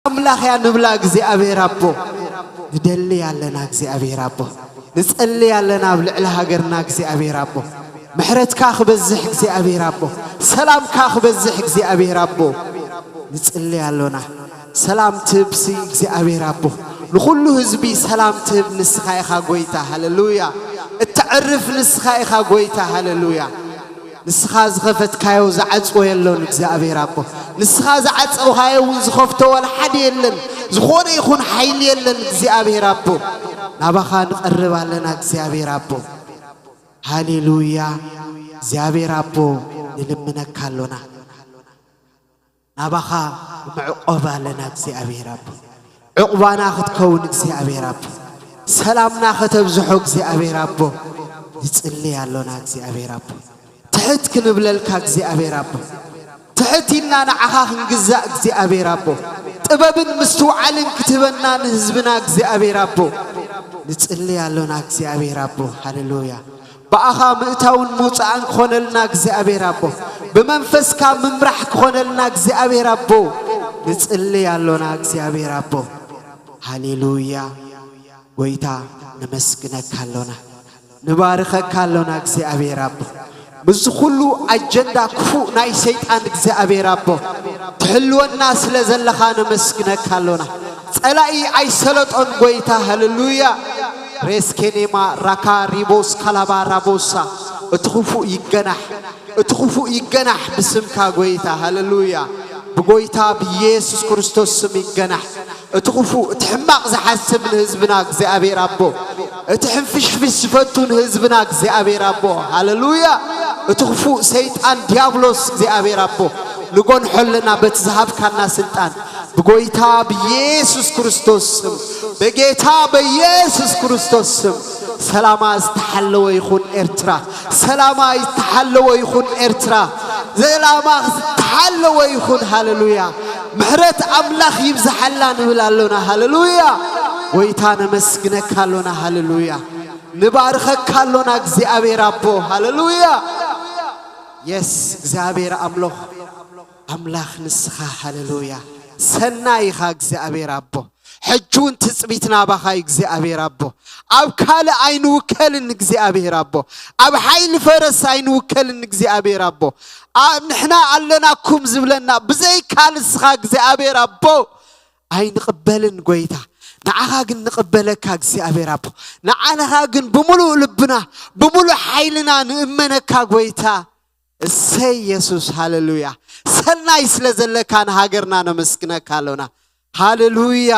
ኣምላኽ እያ ንብላ እግዚኣብሔር ኣቦ። ንደሊ ኣለና እግዚኣብሔር ኣቦ። ንጸሊ ኣለና ኣብ ልዕሊ ሃገርና እግዚኣብሔር ኣቦ። ምሕረትካ ክበዝሕ እግዚኣብሔር ኣቦ። ሰላምካ ክበዝሕ እግዚኣብሔር ኣቦ። ንጽሊ ኣሎና። ሰላም ትህብሲ እግዚኣብሔር ኣቦ። ንኹሉ ህዝቢ ሰላም ትህብ ንስኻ ኢኻ ጎይታ። ሃሌሉያ። እተዕርፍ ንስኻ ኢኻ ጎይታ። ሃሌሉያ። ንስኻ ዝኸፈትካዮ ዝዓጽዎ የሎን እግዚኣብሔር ኣቦ። ንስኻ ዝዓጸውካዮ እውን ዝኸፍቶ ዋላ ሓደ የለን። ዝኾነ ይኹን ሓይሊ የለን እግዚኣብሔር ኣቦ። ናባኻ ንቐርብ ኣለና እግዚኣብሔር ኣቦ። ሃሌሉያ። እግዚኣብሔር ኣቦ፣ ንልምነካ ኣሎና። ናባኻ ንዕቆብ ኣለና እግዚኣብሔር ኣቦ። ዕቑባና ክትከውን እግዚኣብሔር ኣቦ። ሰላምና ከተብዝሖ እግዚኣብሔር ኣቦ። ንጽሊ ኣሎና እግዚኣብሔር ኣቦ። ትሕት ክንብለልካ እግዚኣብሔር ኣቦ። ትሕት ኢልና ንዓኻ ክንግዛእ እግዚኣብሔር ኣቦ። ጥበብን ምስትውዓልን ክትህበና ንህዝብና እግዚኣብሔር ኣቦ። ንጽሊ ኣሎና እግዚኣብሔር ኣቦ። ሃሌሉያ። ብኣኻ ምእታውን ምውጻእን ክኾነልና እግዚኣብሔር ኣቦ። ብመንፈስካ ምምራሕ ክኾነልና እግዚኣብሔር ኣቦ። ንጽሊ ኣሎና እግዚኣብሔር ኣቦ። ሃሌሉያ። ጎይታ ነመስግነካ ኣሎና። ንባርኸካ ኣሎና እግዚኣብሔር ኣቦ። ምስዚ ኩሉ ኣጀንዳ ክፉእ ናይ ሰይጣን እግዚኣብሔር ኣቦ። ትሕልወና ስለ ዘለኻ ነመስግነካ ኣሎና። ጸላኢ ኣይሰለጦን ጎይታ። ሃሌሉያ። ሬስኬኔማ ራካ ሪቦስ ካላባ ራቦሳ። እቲ ክፉእ ይገናሕ። እቲ ክፉእ ይገናሕ ብስምካ ጎይታ። ሃሌሉያ። ብጎይታ ብኢየሱስ ክርስቶስ ስም ይገናሕ። እቲ ክፉእ፣ እቲ ሕማቕ ዝሓስብ ንህዝብና እግዚኣብሔር ኣቦ። እቲ ሕንፍሽፍሽ ዝፈቱ ንህዝብና እግዚኣብሔር ኣቦ። ሃሌሉያ። እቲ ክፉእ ሰይጣን ዲያብሎስ እግዚኣብሔር ኣቦ። ንጎንሖ ኣለና በቲ ዝሃብካና ስልጣን። ብጎይታ ብኢየሱስ ክርስቶስ ስም። በጌታ በኢየሱስ ክርስቶስ ስም። ሰላማ ዝተሓለወ ይኹን ኤርትራ። ሰላማ ዝተሓለወ ይኹን ኤርትራ። ሰላማ ዝተሓለወ ይኹን። ሃሌሉያ። ምሕረት ኣምላኽ ይብዝሓላ ንብል ኣሎና። ሃሌሉያ። ጎይታ ነመስግነካ ኣሎና። ሃሌሉያ። ንባርኸካ ኣሎና እግዚኣብሔር ኣቦ። ሃሌሉያ። የስ እግዚኣብሔር ኣምሎኽ ኣምላኽ ንስኻ። ሃሌሉያ። ሰናይ ኢኻ እግዚኣብሔር ኣቦ። ሕጂ እውን ትጽቢት ናባኻ እዩ እግዚኣብሔር ኣቦ። ኣብ ካልእ ኣይንውከልን እግዚኣብሔር ኣቦ። ኣብ ሓይሊ ፈረስ ኣይንውከልን እግዚኣብሔር ኣቦ። ኣብ ንሕና ኣለናኩም ዝብለና ብዘይካ ንስኻ እግዚኣብሔር ኣቦ ኣይንቕበልን ጎይታ። ንዓኻ ግን ንቕበለካ እግዚኣብሔር ኣቦ። ንዓኻ ግን ብምሉእ ልብና ብምሉእ ሓይልና ንእመነካ ጎይታ። እሰይ የሱስ፣ ሃሌሉያ። ሰናይ ስለ ዘለካ ንሃገርና ነመስግነካ ኣሎና። ሃሌሉያ።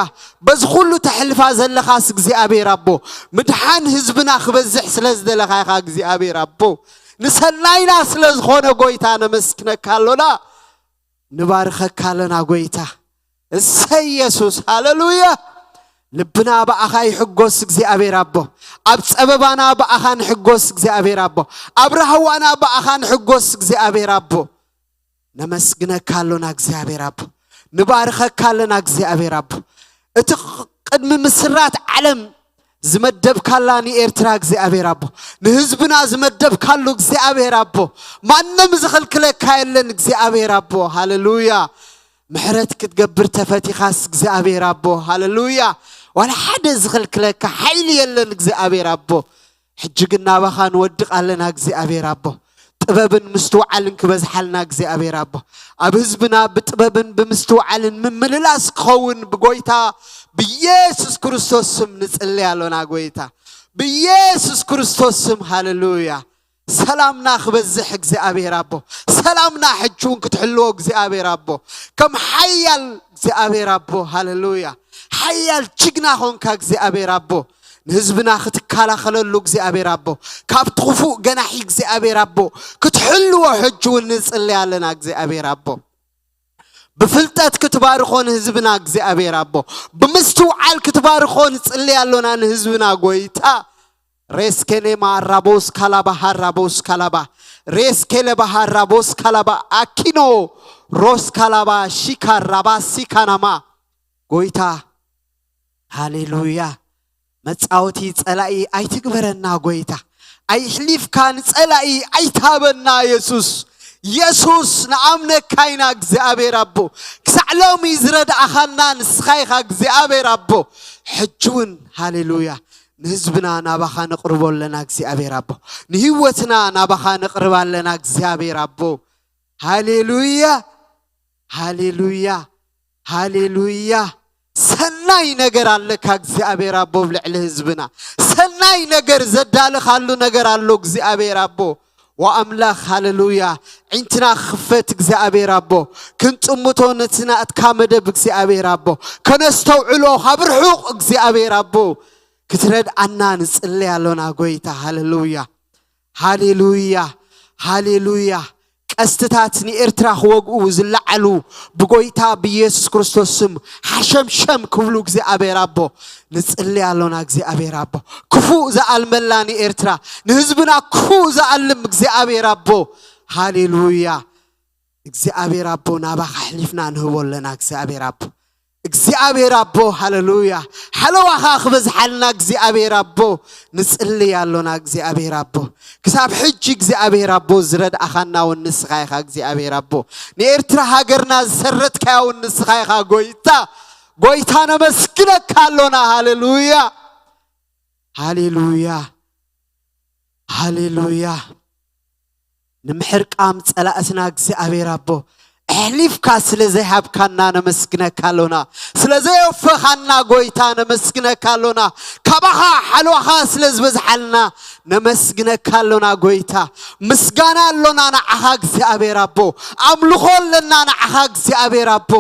በዚ ኩሉ ተሕልፋ ዘለኻስ እግዚኣብሔር ኣቦ፣ ምድሓን ህዝብና ክበዝሕ ስለ ዝደለኻ ኢኻ እግዚኣብሔር ኣቦ። ንሰናይና ስለ ዝኾነ ጎይታ ነመስግነካ ኣሎና። ንባርኸካ ኣለና ጎይታ። እሰይ የሱስ፣ ሃሌሉያ። ልብና ብኣኻ ይሕጎስ እግዚኣብሔር ኣቦ። ኣብ ጸበባና ብኣኻ ንሕጎስ እግዚኣብሔር ኣቦ። ኣብ ራህዋና ብኣኻ ንሕጎስ እግዚኣብሔር ኣቦ። ነመስግነካ ኣሎና እግዚኣብሔር ኣቦ። ንባርኸካ ኣለና እግዚኣብሔር ኣቦ። እቲ ቕ-፣ ቅድሚ ምስራት ዓለም ዝመደብካላ ንኤርትራ እግዚኣብሔር ኣቦ፣ ንህዝብና ዝመደብካሉ እግዚኣብሔር ኣቦ፣ ማንም ዝኽልክለካ የለን እግዚኣብሔር ኣቦ። ሃሌሉያ። ምሕረት ክትገብር ተፈቲኻስ እግዚኣብሔር ኣቦ። ሃሌሉያ። ዋላ ሓደ ዝኽልክለካ ሓይሊ የለን እግዚኣብሔር ኣቦ። ሕጂ ግን ናባኻ ንወድቕ ኣለና እግዚኣብሔር ኣቦ። ጥበብን ምስትውዓልን ክበዝሓልና እግዚኣብሔር ኣቦ። ኣብ ህዝብና ብጥበብን ብምስትውዓልን ምምልላስ ክኸውን ብጎይታ ብኢየሱስ ክርስቶስ ስም ንጽልይ ኣሎና ጎይታ። ብኢየሱስ ክርስቶስ ስም። ሃሌሉያ። ሰላምና ክበዝሕ እግዚኣብሔር ኣቦ። ሰላምና ሕጂ እውን ክትሕልዎ እግዚኣብሔር ኣቦ። ከም ሓያል እግዚኣብሔር ኣቦ። ሃሌሉያ። ሓያል ጅግና ኾንካ እግዚኣብሔር ኣቦ። ንህዝብና ክትከላኸለሉ እግዚኣብሔር ኣቦ። ካብቲ ክፉእ ገናሒ እግዚኣብሔር ኣቦ። ክትሕልዎ ሕጂ እውን ንጽልይ ኣለና እግዚኣብሔር ኣቦ። ብፍልጠት ክትባርኾ ንህዝብና እግዚኣብሔር ኣቦ። ብምስትውዓል ክትባርኾ ንጽልይ ኣሎና ንህዝብና ጎይታ። ሬስኬሌማ ራቦስ ካላባ ሃራቦስ ካላባ። ሬስኬሌባ ሃራቦስ ካላባ ኣኪኖ። ሮስ ካላባ ሺካ ራባ ሲካናማ። ጎይታ። ሃሌሉያ። መጻወቲ ጸላኢ ኣይትግበረና ጎይታ። ኣይሕሊፍካ ንጸላኢ ኣይትሃበና የሱስ። የሱስ ንኣምነካ ኢና እግዚኣብሔር ኣቦ። ክሳዕ ሎሚ ዝረድኣኻና ንስኻ ኢኻ እግዚኣብሔር ኣቦ። ሕጂ እውን ሃሌሉያ ንህዝብና ናባኻ ነቕርቦ ኣለና እግዚኣብሔር ኣቦ። ንህይወትና ናባኻ ነቕርብ ኣለና እግዚኣብሔር ኣቦ። ሃሌሉያ ሃሌሉያ ሃሌሉያ። ሰናይ ነገር ኣለካ እግዚኣብሔር ኣቦ ኣብ ልዕሊ ህዝብና። ሰናይ ነገር ዘዳለኻሉ ነገር ኣሎ እግዚኣብሔር ኣቦ። ወኣምላኽ ሃሌሉያ። ዒንትና ክኽፈት እግዚኣብሔር ኣቦ። ክንጥምቶ ነቲ ናትካ መደብ እግዚኣብሔር ኣቦ። ከነስተውዕሎ ካብ ርሑቕ እግዚኣብሔር ኣቦ ክትረድኣና ንጽሊ ኣሎና ጎይታ። ሃሌሉያ ሃሌሉያ ሃሌሉያ። ቀስትታት ንኤርትራ ክወግኡ ዝለዓሉ ብጎይታ ብኢየሱስ ክርስቶስ ስም ሓሸምሸም ክብሉ እግዚኣብሔር ኣቦ ንጽሊ ኣሎና። እግዚኣብሔር ኣቦ ክፉእ ዝኣልመላ ንኤርትራ ንህዝብና ክፉእ ዝኣልም እግዚኣብሔር ኣቦ። ሃሌሉያ እግዚኣብሔር ኣቦ ናባኻ ኣሕሊፍና ንህቦ ኣለና እግዚኣብሔር ኣቦ። እግዚኣብሔር ኣቦ ሃሌሉያ ሓለዋኻ ክበዝሓልና እግዚኣብሔር ኣቦ ንጽሊ ኣሎና እግዚኣብሔር ኣቦ። ክሳብ ሕጂ እግዚኣብሔር ኣቦ ዝረድኣኻና እውን ንስኻ ኢኻ እግዚኣብሔር ኣቦ። ንኤርትራ ሃገርና ዝሰረትካያ እውን ንስኻ ኢኻ ጎይታ። ጎይታ ነመስግነካ ኣሎና። ሃሌሉያ ሃሌሉያ ሃሌሉያ። ንምሕርቃም ጸላእትና እግዚኣብሔር ኣቦ ኣሕሊፍካ ስለ ዘይሃብካና ነመስግነካ ኣሎና። ስለ ዘየወፈኻና ጎይታ ነመስግነካ ኣሎና። ካባኻ ሓልዋኻ ስለ ዝበዝሓልና ነመስግነካ ኣሎና ጎይታ። ምስጋና ኣሎና ንዓኻ እግዚኣብሔር ኣቦ። ኣምልኾ ኣለና ንዓኻ እግዚኣብሔር ኣቦ።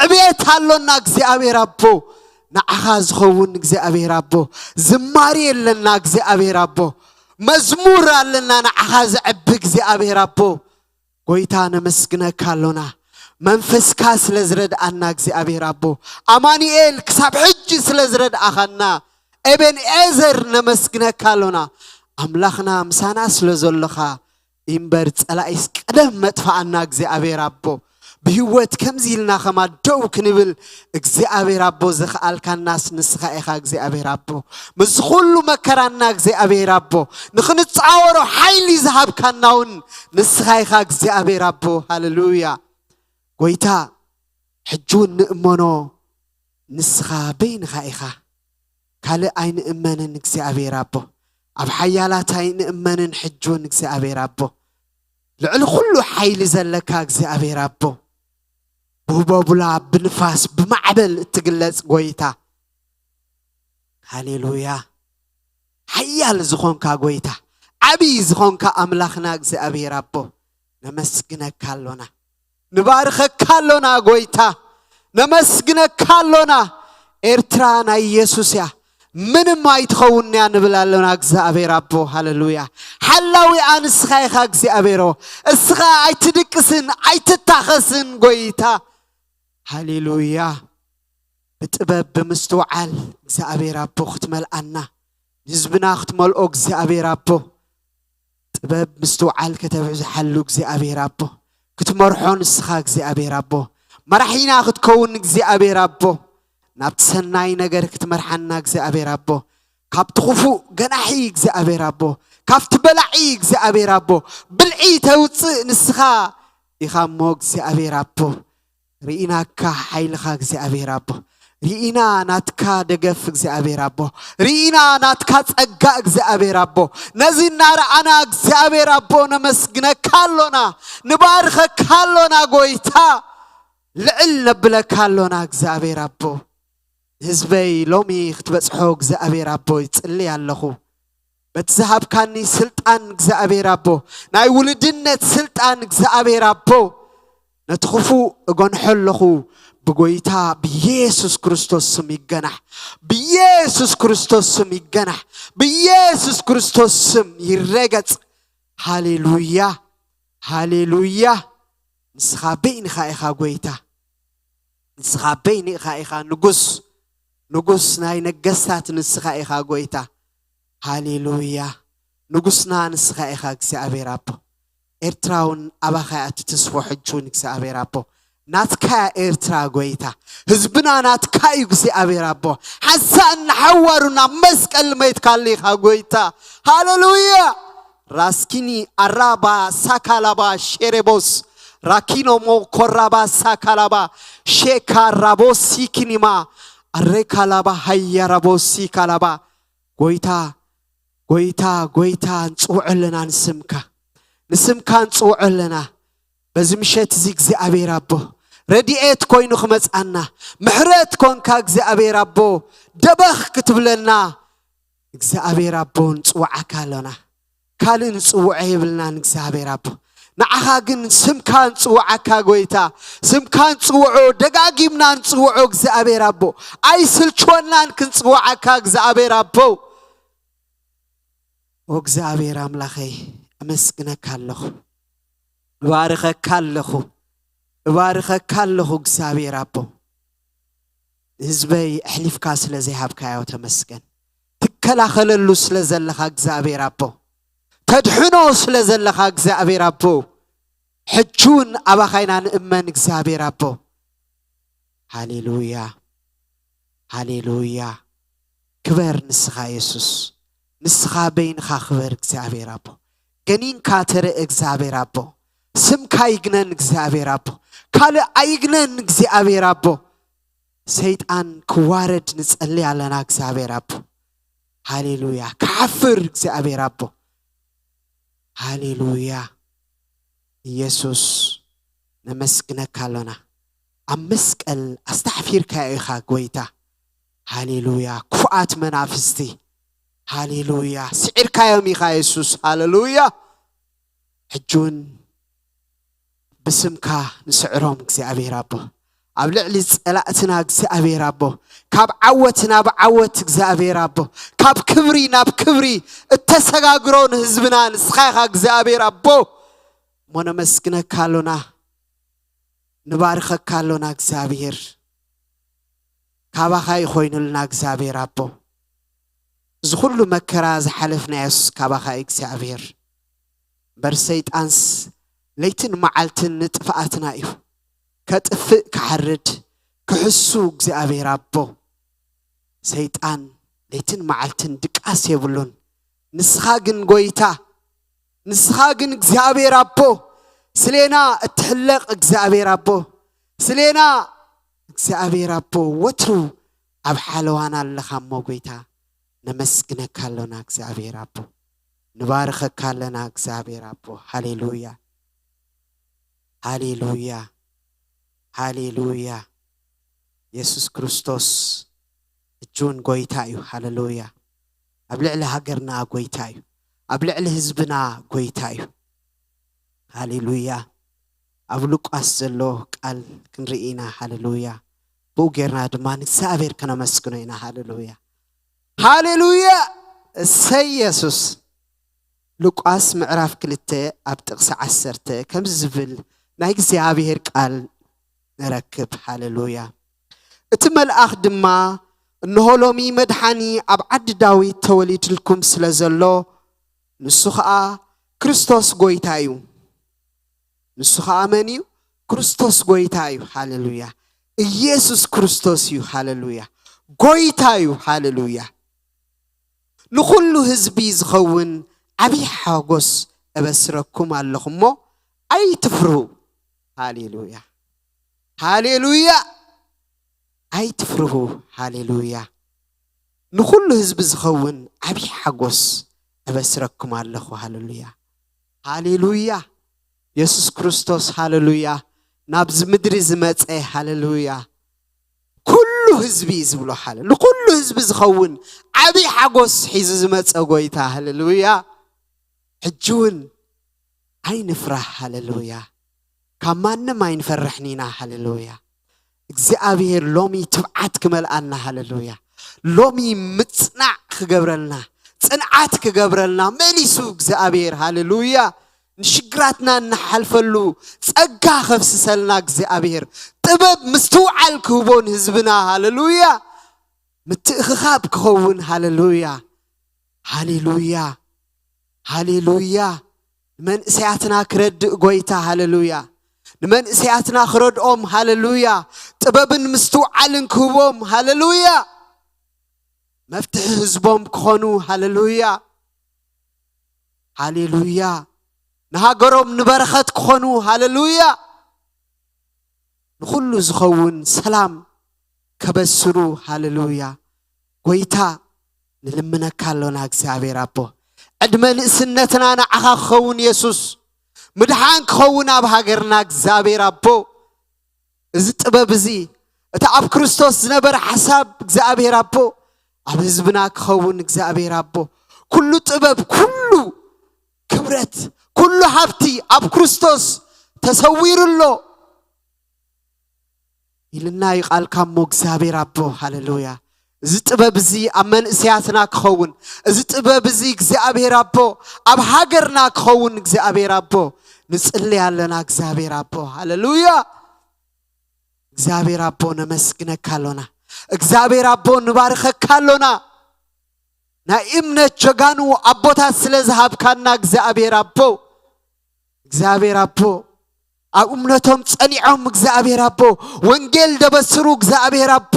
ዕብየት ኣሎና እግዚኣብሔር ኣቦ። ንዓኻ ዝኸውን እግዚኣብሔር ኣቦ። ዝማሬ ኣለና እግዚኣብሔር ኣቦ። መዝሙር ኣለና ንዓኻ ዘዕቢ እግዚኣብሔር ኣቦ። ጎይታ ነመስግነካ ኣሎና። መንፈስካ ስለ ዝረድኣና እግዚኣብሔር ኣቦ። ኣማኑኤል ክሳብ ሕጂ ስለ ዝረድኣኻና ኤቤንኤዘር ነመስግነካ ኣሎና። ኣምላኽና ምሳና ስለ ዘሎኻ እምበር ጸላኢስ ቀደም መጥፋኣና እግዚኣብሔር ኣቦ። ብህይወት ከምዚ ኢልና ከማን ደው ክንብል እግዚኣብሔር ኣቦ ዘኽኣልካናስ ንስኻ ኢኻ እግዚኣብሔር ኣቦ። ምስዚ ኩሉ መከራና እግዚኣብሔር ኣቦ ንኽንጻወሮ ሓይሊ ዝሃብካና እውን ንስኻ ኢኻ እግዚኣብሔር ኣቦ። ሃሌሉያ ጎይታ ሕጂ እውን ንእመኖ ንስኻ በይንኻ ኢኻ። ካልእ ኣይንእመንን እግዚኣብሔር ኣቦ። ኣብ ሓያላት ኣይንእመንን ሕጂ እውን እግዚኣብሔር ኣቦ። ልዕሊ ኩሉ ሓይሊ ዘለካ እግዚኣብሔር ኣቦ። ብህቦብላ ብንፋስ ብማዕበል እትግለጽ ጎይታ። ሃሌሉያ ሓያል ዝኾንካ ጎይታ ዓብዪ ዝኾንካ ኣምላኽና እግዚኣብሔር ኣቦ ነመስግነካ ኣሎና። ንባርኸካ ኣሎና ጎይታ። ነመስግነካ ኣሎና። ኤርትራ ናይ ኢየሱስ እያ። ምንም ኣይትኸውን እያ ንብል ኣሎና እግዚኣብሔር ኣቦ። ሃሌሉያ ሓላዊኣ ንስኻ ኢኻ እግዚኣብሔር። እስኻ ኣይትድቅስን ኣይትታኸስን ጎይታ። ሃሌሉያ ብጥበብ ብምስትውዓል እግዚኣብሔር ኣቦ ክትመልኣና ንህዝብና ክትመልኦ እግዚኣብሔር ኣቦ ጥበብ ምስትውዓል ከተብዝሓሉ እግዚኣብሔር ኣቦ ክትመርሖ ንስኻ እግዚኣብሔር ኣቦ መራሒና ክትከውን እግዚኣብሔር ኣቦ ናብቲ ሰናይ ነገር ክትመርሓና እግዚኣብሔር ኣቦ ካብቲ ክፉእ ገናሒ እግዚኣብሔር ኣቦ ካብቲ በላዒ እግዚኣብሔር ኣቦ ብልዒ ተውፅእ ንስኻ ኢኻ እሞ እግዚኣብሔር ኣቦ ርኢናካ ሓይልኻ እግዚኣብሔር ኣቦ ርኢና ናትካ ደገፍ እግዚኣብሔር ኣቦ ርኢና ናትካ ጸጋ እግዚኣብሔር ኣቦ ነዚ እናረኣና እግዚኣብሔር ኣቦ ነመስግነካ ኣሎና ንባርኸካ ኣሎና ጎይታ ልዕል ነብለካ ኣሎና እግዚኣብሔር ኣቦ ህዝበይ ሎሚ ክትበጽሖ እግዚኣብሔር ኣቦ ይጽልይ ኣለኹ በቲ ዝሃብካኒ ስልጣን እግዚኣብሔር ኣቦ ናይ ውልድነት ስልጣን እግዚኣብሔር ኣቦ ነቲ ክፉእ እገንሖ ኣለኹ ብጎይታ ብኢየሱስ ክርስቶስ ስም ይገናሕ ብኢየሱስ ክርስቶስ ስም ይገናሕ ብኢየሱስ ክርስቶስ ስም ይረገጽ ሃሌሉያ ሃሌሉያ ንስኻ በይንኻ ኢኻ ጎይታ ንስኻ በይንኻ ኢኻ ንጉስ ንጉስ ናይ ነገስታት ንስኻ ኢኻ ጎይታ ሃሌሉያ ንጉስና ንስኻ ኢኻ እግዚኣብሔር ኣቦ ኤርትራ እውን ኣባኻ እያ እትትስፎ ሕጂ እውን እግዚኣብሔር ኣቦ ናትካ እያ ኤርትራ ጎይታ ህዝብና ናትካ እዩ እግዚኣብሔር ኣቦ ሓንሳእ እናሓዋሩ ናብ መስቀል መይትካሉ ኢኻ ጎይታ ሃሌሉያ ራስኪኒ ኣራባ ሳካላባ ሼሬቦስ ራኪኖሞ ኮራባ ሳካላባ ሼካ ራቦ ሲኪኒማ ኣሬካላባ ሃያ ራቦ ሲካላባ። ጎይታ፣ ጎይታ፣ ጎይታ፣ ንጽውዖ ኣለና ንስምካ። ንስምካ ንጽውዖ ኣለና። በዚ ምሸት እዚ እግዚኣብሔር ኣቦ፣ ረድኤት ኮይኑ ክመጻና፣ ምሕረት ኮንካ እግዚኣብሔር ኣቦ፣ ደበኽ ክትብለና እግዚኣብሔር ኣቦ ንጽውዓካ ኣሎና። ካልእ ንጽውዖ የብልናን እግዚኣብሔር ኣቦ። ንዓኻ ግን ስምካ ንጽውዓካ ጎይታ፣ ስምካ ንጽውዖ፣ ደጋጊምና ንጽውዖ እግዚኣብሔር ኣቦ። ኣይስልችወናን ክንጽውዓካ እግዚኣብሔር ኣቦ። ኦ እግዚኣብሔር ኣምላኸይ፣ እመስግነካ ኣለኹ፣ እባርኸካ ኣለኹ፣ እባርኸካ ኣለኹ እግዚኣብሔር ኣቦ። ንህዝበይ ኣሕሊፍካ ስለ ዘይሃብካዮ ተመስገን። ትከላኸለሉ ስለ ዘለኻ እግዚኣብሔር ኣቦ፣ ተድሕኖ ስለ ዘለኻ እግዚኣብሔር ኣቦ፣ ሕጂ እውን ኣባኻ ኢና ንእመን እግዚኣብሔር ኣቦ። ሃሌሉያ፣ ሃሌሉያ። ክበር ንስኻ የሱስ፣ ንስኻ በይንኻ ክበር እግዚኣብሔር ኣቦ። ገኒንካ ተረእ እግዚኣብሔር ኣቦ፣ ስምካ ይግነን እግዚኣብሔር ኣቦ። ካልእ ኣይግነን እግዚኣብሔር ኣቦ። ሰይጣን ክዋረድ ንጸሊ ኣለና እግዚኣብሔር ኣቦ። ሃሌሉያ። ክሓፍር እግዚኣብሔር ኣቦ። ሃሌሉያ። ኢየሱስ ነመስግነካ ኣሎና። ኣብ መስቀል ኣስታሕፊርካዮ ኢኻ ጎይታ። ሃሌሉያ። ክፉኣት መናፍስቲ፣ ሃሌሉያ፣ ስዒርካዮም ኢኻ የሱስ። ሃሌሉያ። ሕጂ እውን ብስምካ ንስዕሮም እግዚኣብሔር ኣቦ፣ ኣብ ልዕሊ ጸላእትና እግዚኣብሔር ኣቦ፣ ካብ ዓወት ናብ ዓወት እግዚኣብሔር ኣቦ፣ ካብ ክብሪ ናብ ክብሪ እተሰጋግሮ ንህዝብና ንስኻ ኢኻ እግዚኣብሔር ኣቦ። እሞ ነመስግነካ ኣሎና፣ ንባርኸካ ኣሎና እግዚኣብሔር። ካባኻ ይኾይኑልና እግዚኣብሔር ኣቦ። እዚ ኩሉ መከራ ዝሓለፍናዮስ ካባኻ እዩ እግዚኣብሔር። እምበር ሰይጣንስ ለይትን መዓልትን ንጥፍኣትና እዩ። ከጥፍእ፣ ክሓርድ፣ ክሕሱ እግዚኣብሔር ኣቦ። ሰይጣን ለይትን መዓልትን ድቃስ የብሉን። ንስኻ ግን ጎይታ፣ ንስኻ ግን እግዚኣብሔር ኣቦ፣ ስሌና እትሕለቕ እግዚኣብሔር ኣቦ፣ ስሌና እግዚኣብሔር ኣቦ፣ ወትሩ ኣብ ሓለዋና ኣለኻ እሞ ጎይታ፣ ነመስግነካ ኣሎና እግዚኣብሔር ኣቦ፣ ንባርኸካ ኣለና እግዚኣብሔር ኣቦ። ሃሌሉያ፣ ሃሌሉያ፣ ሃሌሉያ። የሱስ ክርስቶስ እጁን ጎይታ እዩ። ሃሌሉያ። ኣብ ልዕሊ ሃገርና ጎይታ እዩ። ኣብ ልዕሊ ህዝብና ጎይታ እዩ። ሃሌሉያ። ኣብ ሉቃስ ዘሎ ቃል ክንርኢ ኢና። ሃሌሉያ። ብኡ ጌርና ድማ ንእግዚኣብሔር ከነመስግኖ ኢና። ሃሌሉያ፣ ሃሌሉያ። እሰይ የሱስ። ሉቃስ ምዕራፍ ክልተ ኣብ ጥቕሲ ዓሰርተ ከምዚ ዝብል ናይ እግዚኣብሔር ቃል ንረክብ። ሃሌሉያ። እቲ መልኣኽ ድማ፣ "እንሆ ሎሚ መድሓኒ ኣብ ዓዲ ዳዊት ተወሊድልኩም ስለ ዘሎ፣ ንሱ ኸኣ ክርስቶስ ጐይታ እዩ።" ንሱ ኸኣ መን እዩ? ክርስቶስ ጐይታ እዩ። ሃሌሉያ። ኢየሱስ ክርስቶስ እዩ። ሃሌሉያ። ጐይታ እዩ። ሃሌሉያ። ንኹሉ ህዝቢ ዝኸውን ዓብዪ ሓጎስ እበስረኩም ኣለኹ እሞ ኣይትፍርሁ። ሃሌሉያ። ሃሌሉያ። ኣይትፍርሁ። ሃሌሉያ። ንኹሉ ህዝቢ ዝኸውን ዓብዪ ሓጎስ እበስረኩም ኣለኹ። ሃሌሉያ። ሃሌሉያ። የሱስ ክርስቶስ፣ ሃሌሉያ፣ ናብዚ ምድሪ ዝመጸ፣ ሃሌሉያ፣ ኩሉ ህዝቢ እዩ ዝብሎ። ሃሌ-፣ ንኹሉ ህዝቢ ዝኸውን ዓብዪ ሓጎስ ሒዙ ዝመጸ ጐይታ። ሃሌሉያ። ሕጂ እውን ኣይንፍራህ። ሃሌሉያ። ካብ ማንም ኣይንፈርሕን ኢና። ሃሌሉያ። እግዚኣብሔር ሎሚ ትብዓት ክመልኣና። ሃሌሉያ። ሎሚ ምጽናዕ ክገብረልና፣ ጽንዓት ክገብረልና መሊሱ እግዚኣብሔር። ሃሌሉያ። ንሽግራትና እንሓልፈሉ ጸጋ ከፍስሰልና እግዚኣብሔር። ጥበብ ምስትውዓል ክህቦ ንህዝብና። ሃሌሉያ። ምትእኽኻብ ክኸውን። ሃሌሉያ። ሃሌሉያ። ሃሌሉያ። ንመንእሰያትና ክረድእ ጐይታ። ሃሌሉያ። ንመንእሰያትና ክረድኦም። ሃሌሉያ። ጥበብን ምስትውዓልን ክህቦም። ሃሌሉያ። መፍትሒ ህዝቦም ክኾኑ። ሃሌሉያ። ሃሌሉያ። ንሃገሮም ንበረኸት ክኾኑ፣ ሃሌሉያ። ንኹሉ ዝኸውን ሰላም ከበስሩ፣ ሃሌሉያ። ጎይታ፣ ንልምነካ ኣሎና እግዚኣብሔር ኣቦ። ዕድመ ንእስነትና ንዓኻ ክኸውን የሱስ። ምድሓን ክኸውን ኣብ ሃገርና እግዚኣብሔር ኣቦ። እዚ ጥበብ እዚ፣ እቲ ኣብ ክርስቶስ ዝነበረ ሓሳብ እግዚኣብሔር ኣቦ፣ ኣብ ህዝብና ክኸውን እግዚኣብሔር ኣቦ። ኩሉ ጥበብ፣ ኩሉ ክብረት፣ ኩሉ ሃብቲ ኣብ ክርስቶስ ተሰዊሩ ኣሎ ኢልና እዩ ቃልካ እሞ እግዚኣብሔር ኣቦ። ሃሌሉያ። እዚ ጥበብ እዚ ኣብ መንእሰያትና ክኸውን፣ እዚ ጥበብ እዚ እግዚኣብሔር ኣቦ ኣብ ሃገርና ክኸውን እግዚኣብሔር ኣቦ ንጽሊ ኣለና እግዚኣብሔር ኣቦ። ሃሌሉያ። እግዚኣብሔር ኣቦ ነመስግነካ ኣሎና። እግዚኣብሔር ኣቦ ንባርኸካ ኣሎና። ናይ እምነት ጀጋኑ ኣቦታት ስለ ዝሃብካና እግዚኣብሔር ኣቦ፣ እግዚኣብሔር ኣቦ ኣብ እምነቶም ጸኒዖም እግዚኣብሔር ኣቦ ወንጌል ደበስሩ እግዚኣብሔር ኣቦ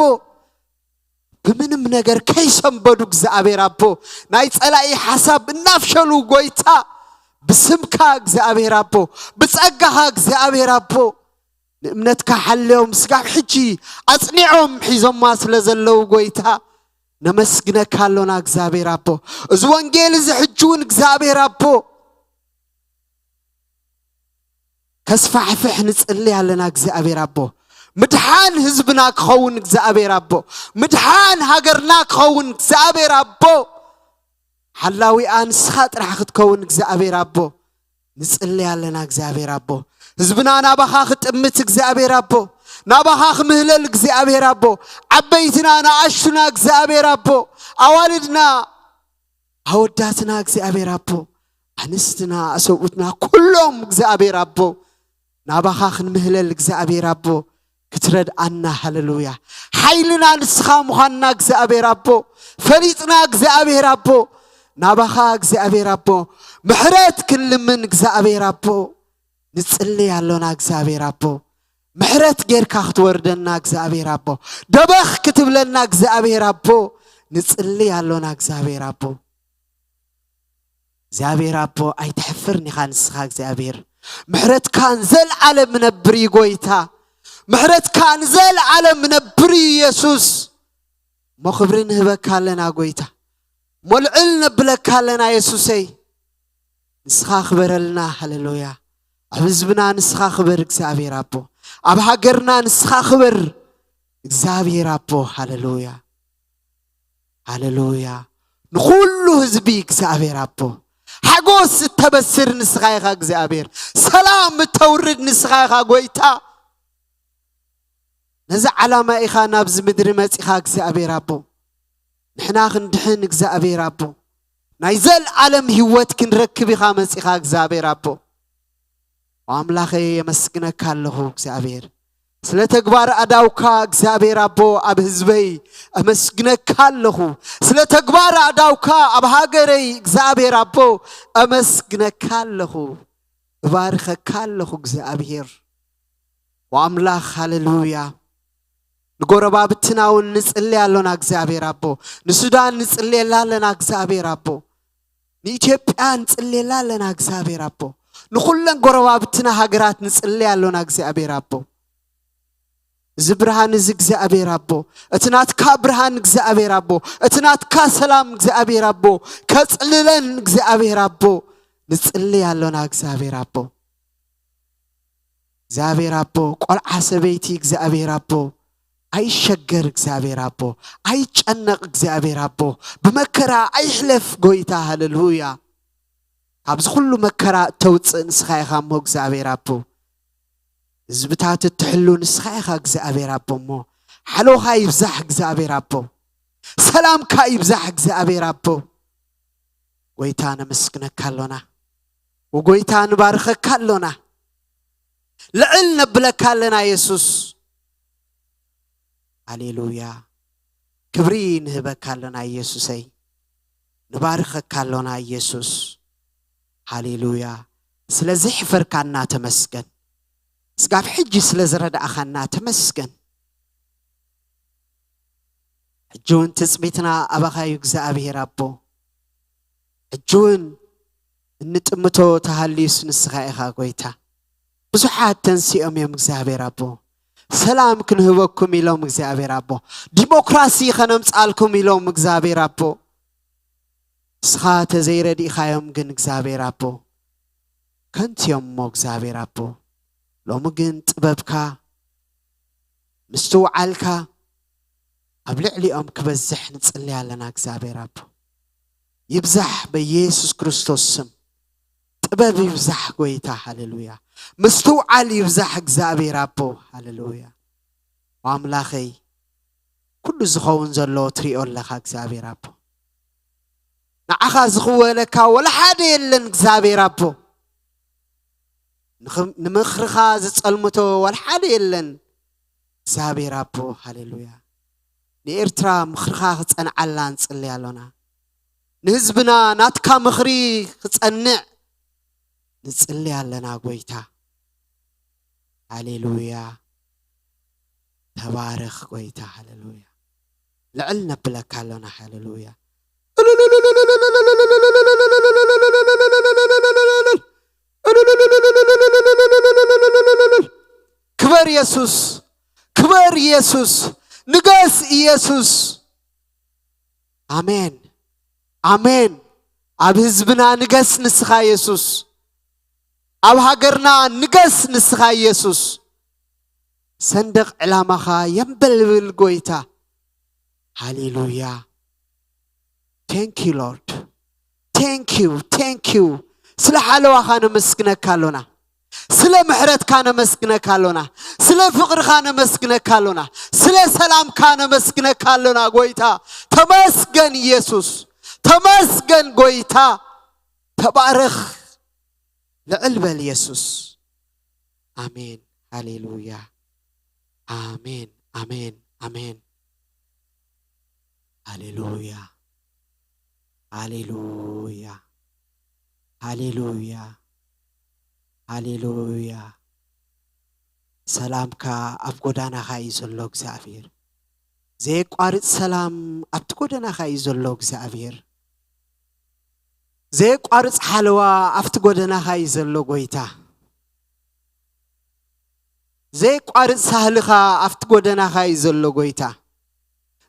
ብምንም ነገር ከይሰንበዱ እግዚኣብሔር ኣቦ ናይ ጸላኢ ሓሳብ እናፍሸሉ ጎይታ ብስምካ እግዚኣብሔር ኣቦ ብጸጋኻ እግዚኣብሔር ኣቦ ንእምነትካ ሓልዮም ስጋብ ሕጂ ኣጽኒዖም ሒዞማ ስለ ዘለዉ ጎይታ ነመስግነካ ኣሎና እግዚኣብሔር ኣቦ። እዚ ወንጌል እዚ ሕጂ እውን እግዚኣብሔር ኣቦ ከስፋሕፍሕ ንጽሊ ኣለና እግዚኣብሔር ኣቦ። ምድሓን ህዝብና ክኸውን እግዚኣብሔር ኣቦ። ምድሓን ሃገርና ክኸውን እግዚኣብሔር ኣቦ። ሓላዊኣ ንስኻ ጥራሕ ክትከውን እግዚኣብሔር ኣቦ ንጽሊ ኣለና እግዚኣብሔር ኣቦ። ህዝብና ናባኻ ክጥምት እግዚኣብሔር ኣቦ። ናባኻ ክምህለል እግዚኣብሔር ኣቦ። ዓበይትና ንኣሽቱና እግዚኣብሔር ኣቦ። ኣዋልድና ኣወዳትና እግዚኣብሔር ኣቦ። ኣንስትና ኣሰብኡትና ኩሎም እግዚኣብሔር ኣቦ። ናባኻ ክንምህለል እግዚኣብሔር ኣቦ ክትረድኣና ሃሌሉያ። ሓይልና ንስኻ ምዃንና እግዚኣብሔር ኣቦ ፈሊጥና እግዚኣብሔር ኣቦ ናባኻ እግዚኣብሔር ኣቦ ምሕረት ክንልምን እግዚኣብሔር ኣቦ ንጽሊ ኣሎና እግዚኣብሔር ኣቦ ምሕረት ጌርካ ክትወርደና እግዚኣብሔር ኣቦ ደበኽ ክትብለና እግዚኣብሔር ኣቦ ንጽሊ ኣሎና እግዚኣብሔር ኣቦ። እግዚኣብሔር ኣቦ ኣይትሕፍርን ኢኻ ንስኻ እግዚኣብሔር ምሕረትካ ንዘለዓለም ነብር እዩ ጎይታ ምሕረትካ ንዘለዓለም ነብር እዩ የሱስ። እሞ ክብሪ ንህበካ ኣለና ጎይታ እሞ ልዕል ነብለካ ኣለና የሱሰይ። ንስኻ ክበረልና ሃሌሉያ። ኣብ ህዝብና ንስኻ ክበር እግዚኣብሔር ኣቦ። ኣብ ሃገርና ንስኻ ክበር እግዚኣብሔር ኣቦ። ሃሌሉያ። ሃሌሉያ። ንኹሉ ህዝቢ እግዚኣብሔር ኣቦ ሓጎስ እተበስር ንስኻ ኢኻ እግዚኣብሔር። ሰላም እተውርድ ንስኻ ኢኻ ጎይታ። ነዚ ዓላማ ኢኻ ናብዚ ምድሪ መጺኻ እግዚኣብሔር ኣቦ። ንሕና ክንድሕን እግዚኣብሔር ኣቦ ናይ ዘለዓለም ህይወት ክንረክብ ኢኻ መጺኻ እግዚኣብሔር ኣቦ። ኣምላኸይ የመስግነካ ኣለኹ እግዚኣብሔር ስለ ተግባር ኣዳውካ እግዚኣብሔር ኣቦ ኣብ ህዝበይ ኣመስግነካ ኣለኹ። ስለ ተግባር ኣዳውካ ኣብ ሃገረይ እግዚኣብሔር ኣቦ ኣመስግነካ ኣለኹ። እባርኸካ ኣለኹ እግዚኣብሔር። ወኣምላኽ ሃሌሉያ። ንጎረባብትና እውን ንጽሊ ኣሎና እግዚኣብሔር ኣቦ። ንሱዳን ንጽልየላ ኣለና እግዚኣብሔር ኣቦ። ንኢትዮጵያ ንጽልየላ ኣለና እግዚኣብሔር ኣቦ። ንኹለን ጎረባብትና ሃገራት ንጽሊ ኣሎና እግዚኣብሔር ኣቦ። እዚ ብርሃን እዚ እግዚኣብሔር ኣቦ እቲ ናትካ ብርሃን እግዚኣብሔር ኣቦ እቲ ናትካ ሰላም እግዚኣብሔር ኣቦ ከጽልለን እግዚኣብሔር ኣቦ ንጽሊ ኣሎና እግዚኣብሔር ኣቦ። እግዚኣብሔር ኣቦ ቆልዓ ሰበይቲ እግዚኣብሔር ኣቦ ኣይሸገር እግዚኣብሔር ኣቦ ኣይጨነቕ እግዚኣብሔር ኣቦ ብመከራ ኣይሕለፍ ጎይታ ሃሌሉያ። ካብዚ ኩሉ መከራ እተውፅእ ንስኻ ኢኻ እሞ እግዚኣብሔር ኣቦ። ህዝብታት እትሕሉ ንስኻ ኢኻ እግዚኣብሔር ኣቦ እሞ ሓሎኻ ይብዛሕ እግዚኣብሔር ኣቦ። ሰላምካ ይብዛሕ እግዚኣብሔር ኣቦ። ጎይታ ነመስግነካ ኣሎና። ወጎይታ ንባርኸካ ኣሎና። ልዕል ነብለካ ኣለና የሱስ። ሃሌሉያ። ክብሪ ንህበካ ኣሎና ኢየሱሰይ። ንባርኸካ ኣሎና ኢየሱስ። ሃሌሉያ። ስለዚ ሕፈርካና ተመስገን። ስጋብ ሕጂ ስለ ዝረዳእኻና ተመስገን። ሕጂ እውን ትጽቢትና ኣባኻ እዩ እግዚኣብሔር ኣቦ። ሕጂ እውን እንጥምቶ ተሃልዩስ ንስኻ ኢኻ ጎይታ። ብዙሓት ተንሲኦም እዮም እግዚኣብሔር ኣቦ። ሰላም ክንህበኩም ኢሎም እግዚኣብሔር ኣቦ። ዲሞክራሲ ከነምጻልኩም ኢሎም እግዚኣብሔር ኣቦ። ንስኻ ተዘይረዲእኻዮም ግን እግዚኣብሔር ኣቦ ከንቱ እዮም እሞ እግዚኣብሔር ኣቦ። ሎሚ ግን ጥበብካ ምስትውዓልካ ኣብ ልዕሊኦም ክበዝሕ ንጽሊ ኣለና እግዚኣብሔር ኣቦ። ይብዛሕ በኢየሱስ ክርስቶስ ስም። ጥበብ ይብዛሕ ጎይታ፣ ሃሌሉያ። ምስትውዓል ይብዛሕ እግዚኣብሔር ኣቦ፣ ሃሌሉያ። ኣምላኸይ ኩሉ ዝኸውን ዘሎ ትሪኦ ኣለኻ እግዚኣብሔር ኣቦ። ንዓኻ ዝኽወለካ ወላ ሓደ የለን እግዚኣብሔር ኣቦ። ንምኽርኻ ዝጸልምቶ ወላ ሓደ የለን እግዚኣብሔር ኣቦ፣ ሃሌሉያ። ንኤርትራ ምኽርኻ ክጸንዓላ ንጽሊ ኣሎና። ንህዝብና ናትካ ምኽሪ ክጸንዕ ንጽሊ ኣለና ጎይታ። ሃሌሉያ። ተባረኽ ጎይታ፣ ሃሌሉያ። ልዕል ነብለካ ኣሎና፣ ሃሌሉያ። ክበር ኢየሱስ፣ ክበር ኢየሱስ፣ ንገስ ኢየሱስ። ኣሜን፣ ኣሜን። ኣብ ህዝብና ንገስ ንስኻ ኢየሱስ። ኣብ ሃገርና ንገስ ንስኻ ኢየሱስ። ሰንደቕ ዕላማኻ የንበልብል ጎይታ። ሃሌሉያ። Thank you Lord. Thank you, thank you። ስለ ሓለዋኻ ነመስግነካ ኣሎና። ስለ ምሕረትካ ነመስግነካ ኣሎና። ስለ ፍቕርኻ ነመስግነካ ኣሎና። ስለ ሰላምካ ነመስግነካ ኣሎና ጎይታ። ተመስገን ኢየሱስ። ተመስገን ጎይታ። ተባረኽ። ልዕል በል ኢየሱስ። ኣሜን። ሃሌሉያ። ኣሜን፣ ኣሜን፣ ኣሜን። ሃሌሉያ፣ ሃሌሉያ፣ ሃሌሉያ፣ ሃሌሉያ። ሰላምካ ኣብ ጎዳናኻ እዩ ዘሎ እግዚኣብሔር። ዘየቋርጽ ሰላም ኣብቲ ጎደናኻ እዩ ዘሎ እግዚኣብሔር። ዘየቋርጽ ሓለዋ ኣብቲ ጎደናኻ እዩ ዘሎ ጎይታ። ዘየቋርጽ ሳህልኻ ኣብቲ ጎደናኻ እዩ ዘሎ ጎይታ።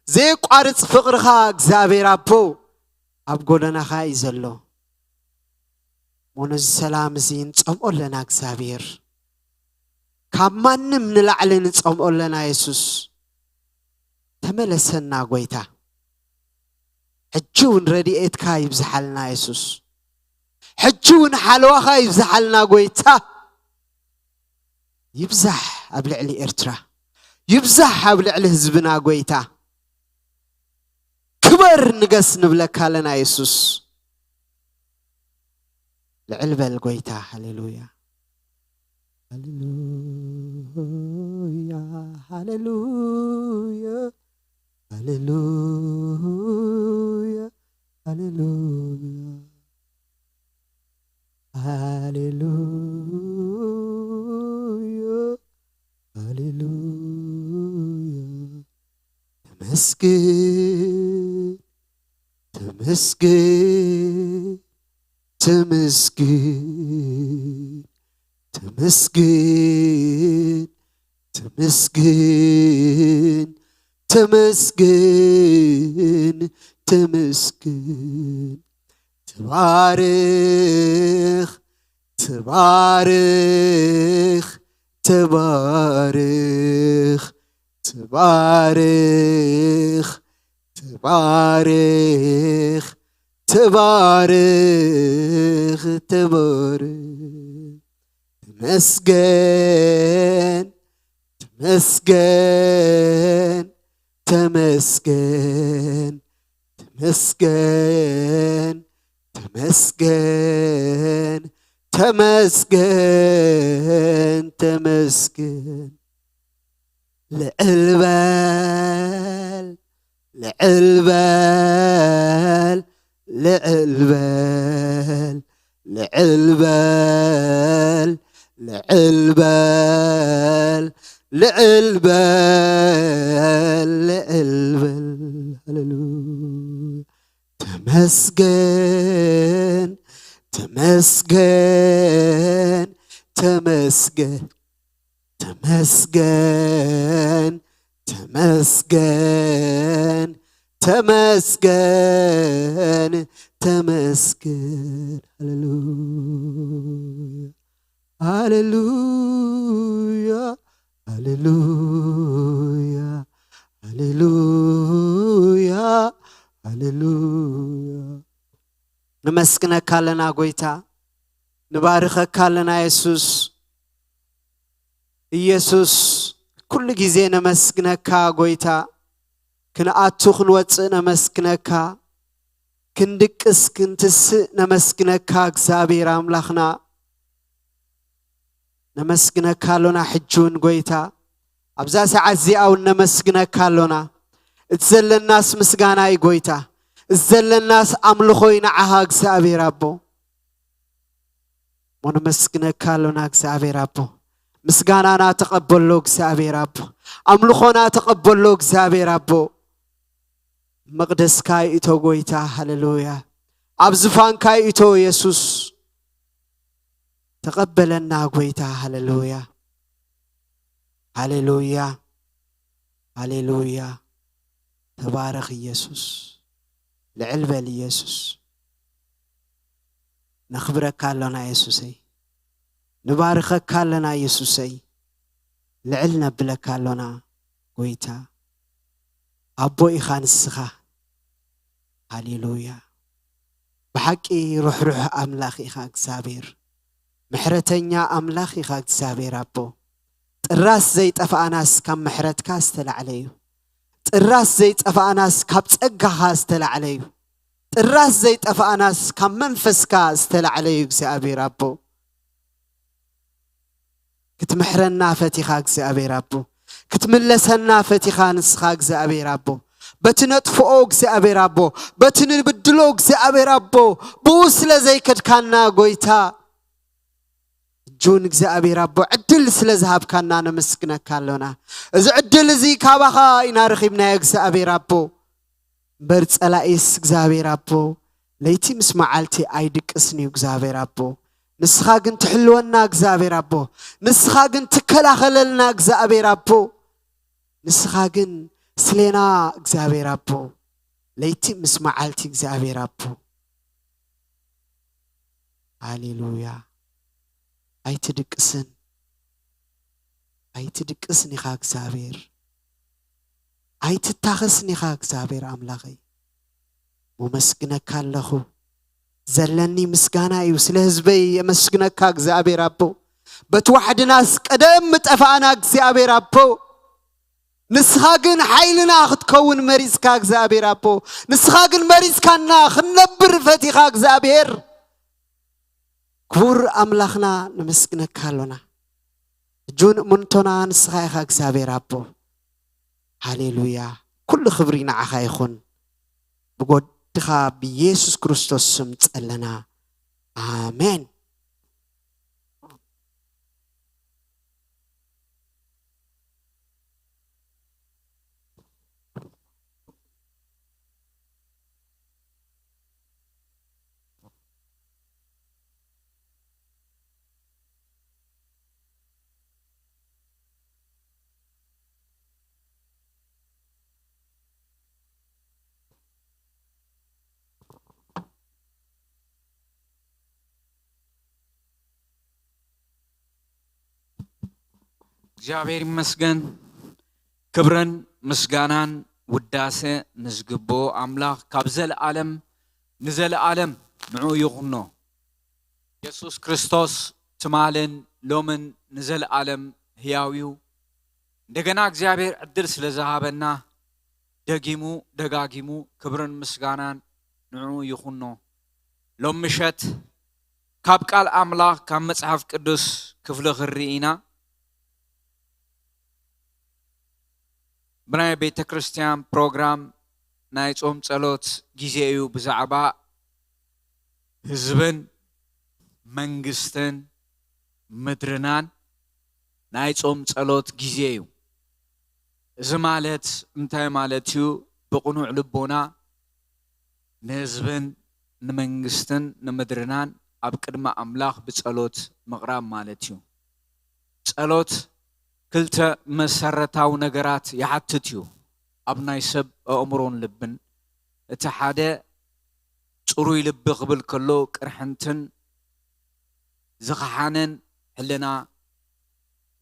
ዘየቋርጽ ፍቕርኻ እግዚኣብሔር ኣቦ ኣብ ጎደናኻ እዩ ዘሎ። እሞ ነዚ ሰላም እዚ ንጸምኦ ኣለና እግዚኣብሔር። ካብ ማንም ንላዕሊ ንጸምኦ ኣለና የሱስ። ተመለሰና ጎይታ። ሕጂ እውን ረድኤትካ ይብዝሓልና የሱስ። ሕጂ እውን ሓለዋኻ ይብዝሓልና ጎይታ። ይብዛሕ ኣብ ልዕሊ ኤርትራ። ይብዛሕ ኣብ ልዕሊ ህዝብና ጎይታ። ክበር ንገስ ንብለካ ኣለና የሱስ። ልዕል በል ጎይታ። ሃሌሉያ፣ ሃሌሉያ፣ ሃሌሉያ፣ ሃሌሉያ፣ ሃሌሉያ፣ ሃሌሉያ፣ ሃሌሉያ። ተመስገን፣ ተመስገን፣ ተመስገን፣ ተመስገን፣ ተመስገን፣ ተመስገን፣ ተመስገን። ተባረኽ፣ ተባረኽ፣ ተባረኽ፣ ተባረኽ፣ ተባረኽ፣ ተባረኽ፣ ተባረኽ። ተመስገን፣ ተመስገን፣ ተመስገን፣ ተመስገን፣ ተመስገን፣ ተመስገን፣ ተመስገን። ልዕል በል፣ ልዕል በል፣ ልዕል በል፣ ልዕል በል፣ ልዕል በል፣ ልዕል በል፣ ልዕል በል። ሃሌሉያ። ተመስገን፣ ተመስገን፣ ተመስገን፣ ተመስገን፣ ተመስገን፣ ተመስገን፣ ተመስገን። ሃሌሉያ፣ ሃሌሉያ፣ ሃሌሉያ፣ ሃሌሉያ፣ ሃሌሉያ። ነመስግነካ ኣለና ጎይታ፣ ንባርኸካ ኣለና የሱስ። ኢየሱስ፣ ኩሉ ግዜ ነመስግነካ ጎይታ፣ ክንኣቱ ክንወጽእ ነመስግነካ፣ ክንድቅስ ክንትስእ ነመስግነካ እግዚኣብሔር ኣምላኽና። ነመስግነካ ኣሎና፣ ሕጂ እውን ጎይታ፣ ኣብዛ ሰዓት እዚኣ እውን ነመስግነካ ኣሎና። እቲ ዘለናስ ምስጋና እዩ ጎይታ፣ እቲ ዘለናስ ኣምልኾ እዩ ንዓኻ እግዚኣብሔር ኣቦ። እሞ ነመስግነካ ኣሎና እግዚኣብሔር ኣቦ። ምስጋናና ተቐበሎ እግዚኣብሔር ኣቦ። ኣምልኾና ተቐበሎ እግዚኣብሔር ኣቦ። መቕደስካ ይእቶ ጎይታ፣ ሃሌሉያ። ኣብ ዝፋንካ ይእቶ የሱስ። ተቐበለና ጎይታ፣ ሃሌሉያ። ሃሌሉያ፣ ሃሌሉያ። ተባረኽ ኢየሱስ። ልዕል በል ኢየሱስ። ነኽብረካ ኣሎና የሱሰይ። ንባርኸካ ኣለና የሱሰይ። ልዕል ነብለካ ኣሎና ጎይታ። ኣቦ ኢኻ ንስኻ። ሃሌሉያ። ብሓቂ ርሕሩሕ ኣምላኽ ኢኻ እግዚኣብሔር። ምሕረተኛ ኣምላኽ ኢኻ እግዚኣብሔር ኣቦ። ጥራስ ዘይጠፋእናስ ካብ ምሕረትካ ዝተላዕለ እዩ። ጥራስ ዘይጠፋእናስ ካብ ጸጋኻ ዝተላዕለ እዩ። ጥራስ ዘይጠፋእናስ ካብ መንፈስካ ዝተላዕለ እዩ እግዚኣብሔር ኣቦ። ክትምሕረና ፈቲኻ እግዚኣብሔር ኣቦ። ክትምለሰና ፈቲኻ ንስኻ እግዚኣብሔር ኣቦ። በቲ ነጥፍኦ እግዚኣብሔር ኣቦ። በቲ ንብድሎ እግዚኣብሔር ኣቦ። ብኡ ስለ ዘይከድካና ጎይታ። እጁን እግዚኣብሔር ኣቦ ዕድል ስለ ዝሃብካና ነመስግነካ ኣሎና። እዚ ዕድል እዚ ካባኻ ኢና ረኺብናዮ እግዚኣብሔር ኣቦ። እምበር ጸላኢስ እግዚኣብሔር ኣቦ ለይቲ ምስ መዓልቲ ኣይድቅስን እዩ እግዚኣብሔር ኣቦ። ንስኻ ግን ትሕልወና እግዚኣብሔር ኣቦ። ንስኻ ግን ትከላኸለልና እግዚኣብሔር ኣቦ። ንስኻ ግን ስሌና እግዚኣብሔር ኣቦ። ለይቲ ምስ መዓልቲ እግዚኣብሔር ኣቦ። ሃሌሉያ። ኣይትድቅስን፣ ኣይትድቅስን ኢኻ እግዚኣብሔር። ኣይትታኸስን ኢኻ እግዚኣብሔር ኣምላኸይ። መመስግነካ ኣለኹ። ዘለኒ ምስጋና እዩ። ስለ ህዝበይ የመስግነካ እግዚኣብሔር ኣቦ። በቲ ዋሕድናስ ቀደም ምጠፋእና እግዚኣብሔር ኣቦ። ንስኻ ግን ሓይልና ክትከውን መሪጽካ እግዚኣብሔር ኣቦ። ንስኻ ግን መሪጽካና ክንነብር ፈቲኻ እግዚኣብሔር። ክቡር ኣምላኽና ነመስግነካ ኣሎና። ሕጂ እውን እምንቶና ንስኻ ኢኻ እግዚኣብሔር ኣቦ። ሃሌሉያ። ኩሉ ክብሪ ንዓኻ ይኹን። ብጎድኻ ብኢየሱስ ክርስቶስ ስም ጸለና። ኣሜን። እግዚኣብሔር ይመስገን። ክብርን ምስጋናን ውዳሰ ንዝግብኦ ኣምላኽ ካብ ዘለኣለም ንዘለኣለም ንዑ ይኹኖ። የሱስ ክርስቶስ ትማልን ሎምን ንዘለኣለም ህያው እዩ። እንደገና እግዚኣብሔር ዕድል ስለ ዝሃበና ደጊሙ ደጋጊሙ ክብርን ምስጋናን ንዑ ይኹኖ። ሎም ምሸት ካብ ቃል ኣምላኽ ካብ መጽሓፍ ቅዱስ ክፍሊ ክንርኢ ኢና። ብናይ ቤተ ክርስቲያን ፕሮግራም ናይ ጾም ጸሎት ግዜ እዩ። ብዛዕባ ህዝብን መንግስትን ምድርናን ናይ ጾም ጸሎት ግዜ እዩ። እዚ ማለት እንታይ ማለት እዩ? ብቕኑዕ ልቦና ንህዝብን ንመንግስትን ንምድርናን ኣብ ቅድሚ ኣምላኽ ብጸሎት ምቕራብ ማለት እዩ። ጸሎት ክልተ መሰረታዊ ነገራት ይሓትት እዩ ኣብ ናይ ሰብ ኣእምሮን ልብን። እቲ ሓደ ጽሩይ ልቢ ክብል ከሎ ቅርሕንትን ዝኸሓነን ሕልና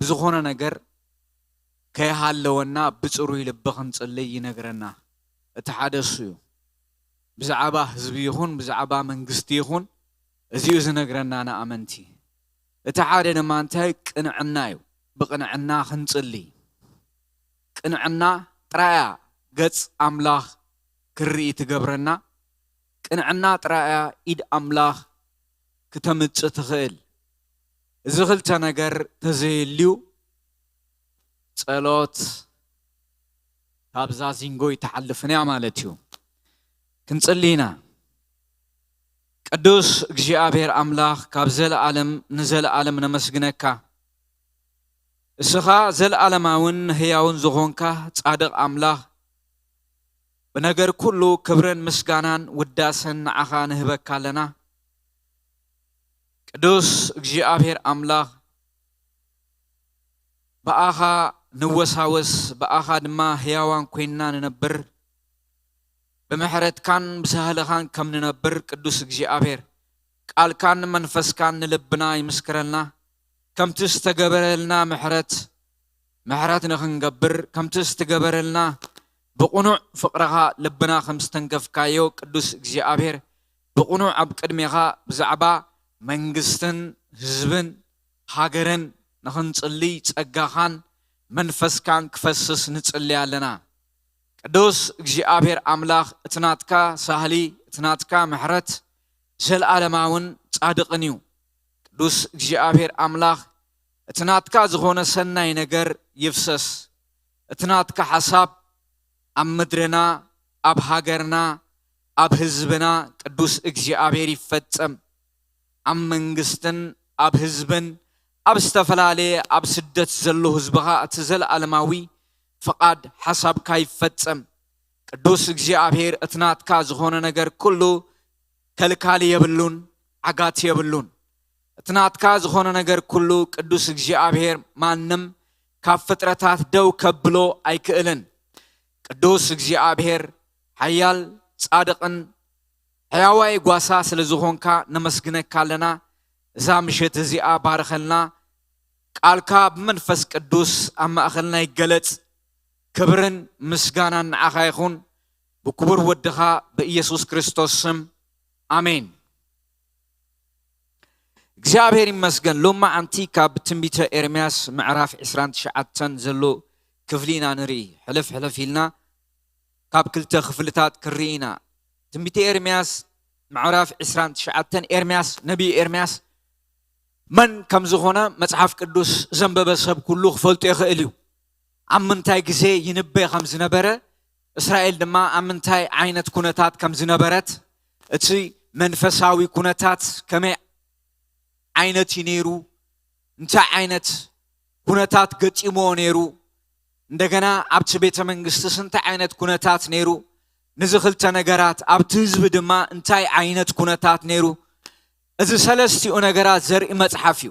ብዝኾነ ነገር ከይሃለወና ብጽሩይ ልቢ ክንጽልይ ይነግረና። እቲ ሓደ እሱ እዩ። ብዛዕባ ህዝቢ ይኹን ብዛዕባ መንግስቲ ይኹን እዚኡ ዝነግረና ንኣመንቲ። እቲ ሓደ ድማ እንታይ ቅንዕና እዩ። ብቕንዕና ክንጽሊ። ቅንዕና ጥራያ ገጽ ኣምላኽ ክርኢ ትገብረና። ቅንዕና ጥራያ ኢድ ኣምላኽ ክተምጽእ ትኽእል። እዚ ክልተ ነገር ተዘየልዩ ጸሎት ካብዛ ዚንጎ ይትሓልፍን እያ ማለት እዩ። ክንጽሊ ኢና። ቅዱስ እግዚኣብሔር ኣምላኽ ካብ ዘለኣለም ንዘለኣለም ነመስግነካ። እስኻ ዘለኣለማውን ህያውን ዝኾንካ ጻድቕ ኣምላኽ ብነገር ኩሉ ክብርን ምስጋናን ውዳሰን ንዓኻ ንህበካ ኣለና። ቅዱስ እግዚኣብሔር ኣምላኽ ብኣኻ ንወሳወስ ብኣኻ ድማ ህያዋን ኮይንና ንነብር። ብምሕረትካን ብሳህልኻን ከም ንነብር ቅዱስ እግዚኣብሔር ቃልካን መንፈስካን ንልብና ይምስክረልና። ከምቲ ዝተገበረልና ምሕረት ምሕረት ንኽንገብር ከምቲ ዝተገበረልና ብቕኑዕ ፍቕርኻ ልብና ከም ዝተንከፍካዮ ቅዱስ እግዚኣብሔር ብቕኑዕ ኣብ ቅድሜኻ ብዛዕባ መንግስትን ህዝብን ሃገርን ንኽንጽልይ ጸጋኻን መንፈስካን ክፈስስ ንጽሊ ኣለና። ቅዱስ እግዚኣብሔር ኣምላኽ እቲ ናትካ ሳህሊ እቲ ናትካ ምሕረት ዘለኣለማውን ጻድቕን እዩ። ቅዱስ እግዚኣብሔር ኣምላኽ እቲ ናትካ ዝኾነ ሰናይ ነገር ይፍሰስ። እቲ ናትካ ሓሳብ ኣብ ምድርና ኣብ ሃገርና ኣብ ህዝብና ቅዱስ እግዚኣብሔር ይፈጸም። ኣብ መንግስትን ኣብ ህዝብን ኣብ ዝተፈላለየ ኣብ ስደት ዘሎ ህዝብኻ እቲ ዘለኣለማዊ ፍቓድ ሓሳብካ ይፈጸም። ቅዱስ እግዚኣብሔር እቲ ናትካ ዝኾነ ነገር ኩሉ ከልካሊ የብሉን፣ ዓጋቲ የብሉን። እቲ ናትካ ዝኾነ ነገር ኩሉ ቅዱስ እግዚኣብሔር ማንም ካብ ፍጥረታት ደው ከብሎ ኣይክእልን። ቅዱስ እግዚኣብሔር ሓያል ጻድቕን ሕያዋይ ጓሳ ስለ ዝኾንካ ነመስግነካ ኣለና። እዛ ምሸት እዚኣ ባርኸልና። ቃልካ ብመንፈስ ቅዱስ ኣብ ማእኸልና ይገለጽ። ክብርን ምስጋናን ንዓኻ ይኹን። ብክቡር ወድኻ ብኢየሱስ ክርስቶስ ስም ኣሜን። እግዚኣብሔር ይመስገን። ሎማዓንቲ ካብ ትንቢተ ኤርምያስ ምዕራፍ ዕስራን ትሽዓተን ዘሎ ክፍሊ ኢና ንርኢ። ሕልፍ ሕልፍ ኢልና ካብ ክልተ ክፍልታት ክርኢ ኢና። ትንቢተ ኤርምያስ ምዕራፍ ዕስራን ትሽዓተን ኤርምያስ፣ ነቢይ ኤርምያስ መን ከም ዝኾነ መጽሓፍ ቅዱስ ዘንበበ ሰብ ኩሉ ክፈልጦ ይኽእል እዩ። ኣብ ምንታይ ግዜ ይንበ ከም ዝነበረ፣ እስራኤል ድማ ኣብ ምንታይ ዓይነት ኩነታት ከም ዝነበረት፣ እቲ መንፈሳዊ ኩነታት ከመይ ዓይነት እዩ ነይሩ፣ እንታይ ዓይነት ኩነታት ገጢምዎ ነይሩ፣ እንደገና ኣብቲ ቤተ መንግስትስ እንታይ ዓይነት ኩነታት ነይሩ፣ ንዚ ክልተ ነገራት ኣብቲ ህዝቢ ድማ እንታይ ዓይነት ኩነታት ነይሩ፣ እዚ ሰለስቲኡ ነገራት ዘርኢ መጽሓፍ እዩ።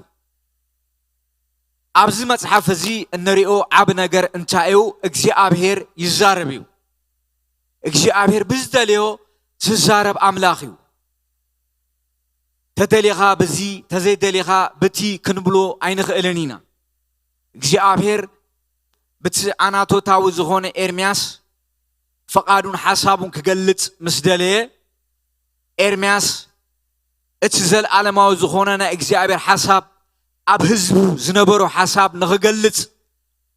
ኣብዚ መጽሓፍ እዚ እንሪኦ ዓቢ ነገር እንታይ እዩ? እግዚኣብሔር ይዛረብ እዩ። እግዚኣብሔር ብዝደልዮ ዝዛረብ ኣምላኽ እዩ። ተደሊኻ ብዚ ተዘይደሊኻ ብቲ ክንብሎ ኣይንኽእልን ኢና። እግዚኣብሔር ብቲ ኣናቶታዊ ዝኾነ ኤርምያስ ፍቓዱን ሓሳቡን ክገልጽ ምስ ደለየ ኤርምያስ እቲ ዘለኣለማዊ ዝኾነ ናይ እግዚኣብሔር ሓሳብ ኣብ ህዝቡ ዝነበሮ ሓሳብ ንኽገልጽ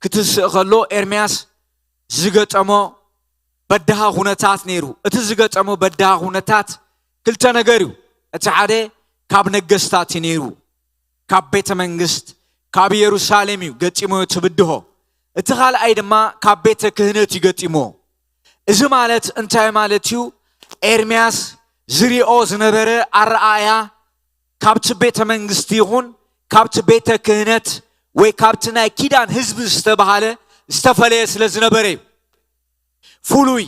ክትስእ ከሎ ኤርምያስ ዝገጠሞ በዳሃ ኩነታት ነይሩ። እቲ ዝገጠሞ በዳሃ ኩነታት ክልተ ነገር እዩ። እቲ ሓደ ካብ ነገስታት እዩ ነይሩ። ካብ ቤተ መንግስት ካብ ኢየሩሳሌም እዩ ገጢሞ እቲ ብድሆ። እቲ ካልኣይ ድማ ካብ ቤተ ክህነት እዩ ገጢሞ። እዚ ማለት እንታይ ማለት እዩ? ኤርምያስ ዝሪኦ ዝነበረ ኣረኣእያ ካብቲ ቤተ መንግስቲ ይኹን ካብቲ ቤተ ክህነት ወይ ካብቲ ናይ ኪዳን ህዝቢ ዝተባሃለ ዝተፈለየ ስለ ዝነበረ እዩ። ፍሉይ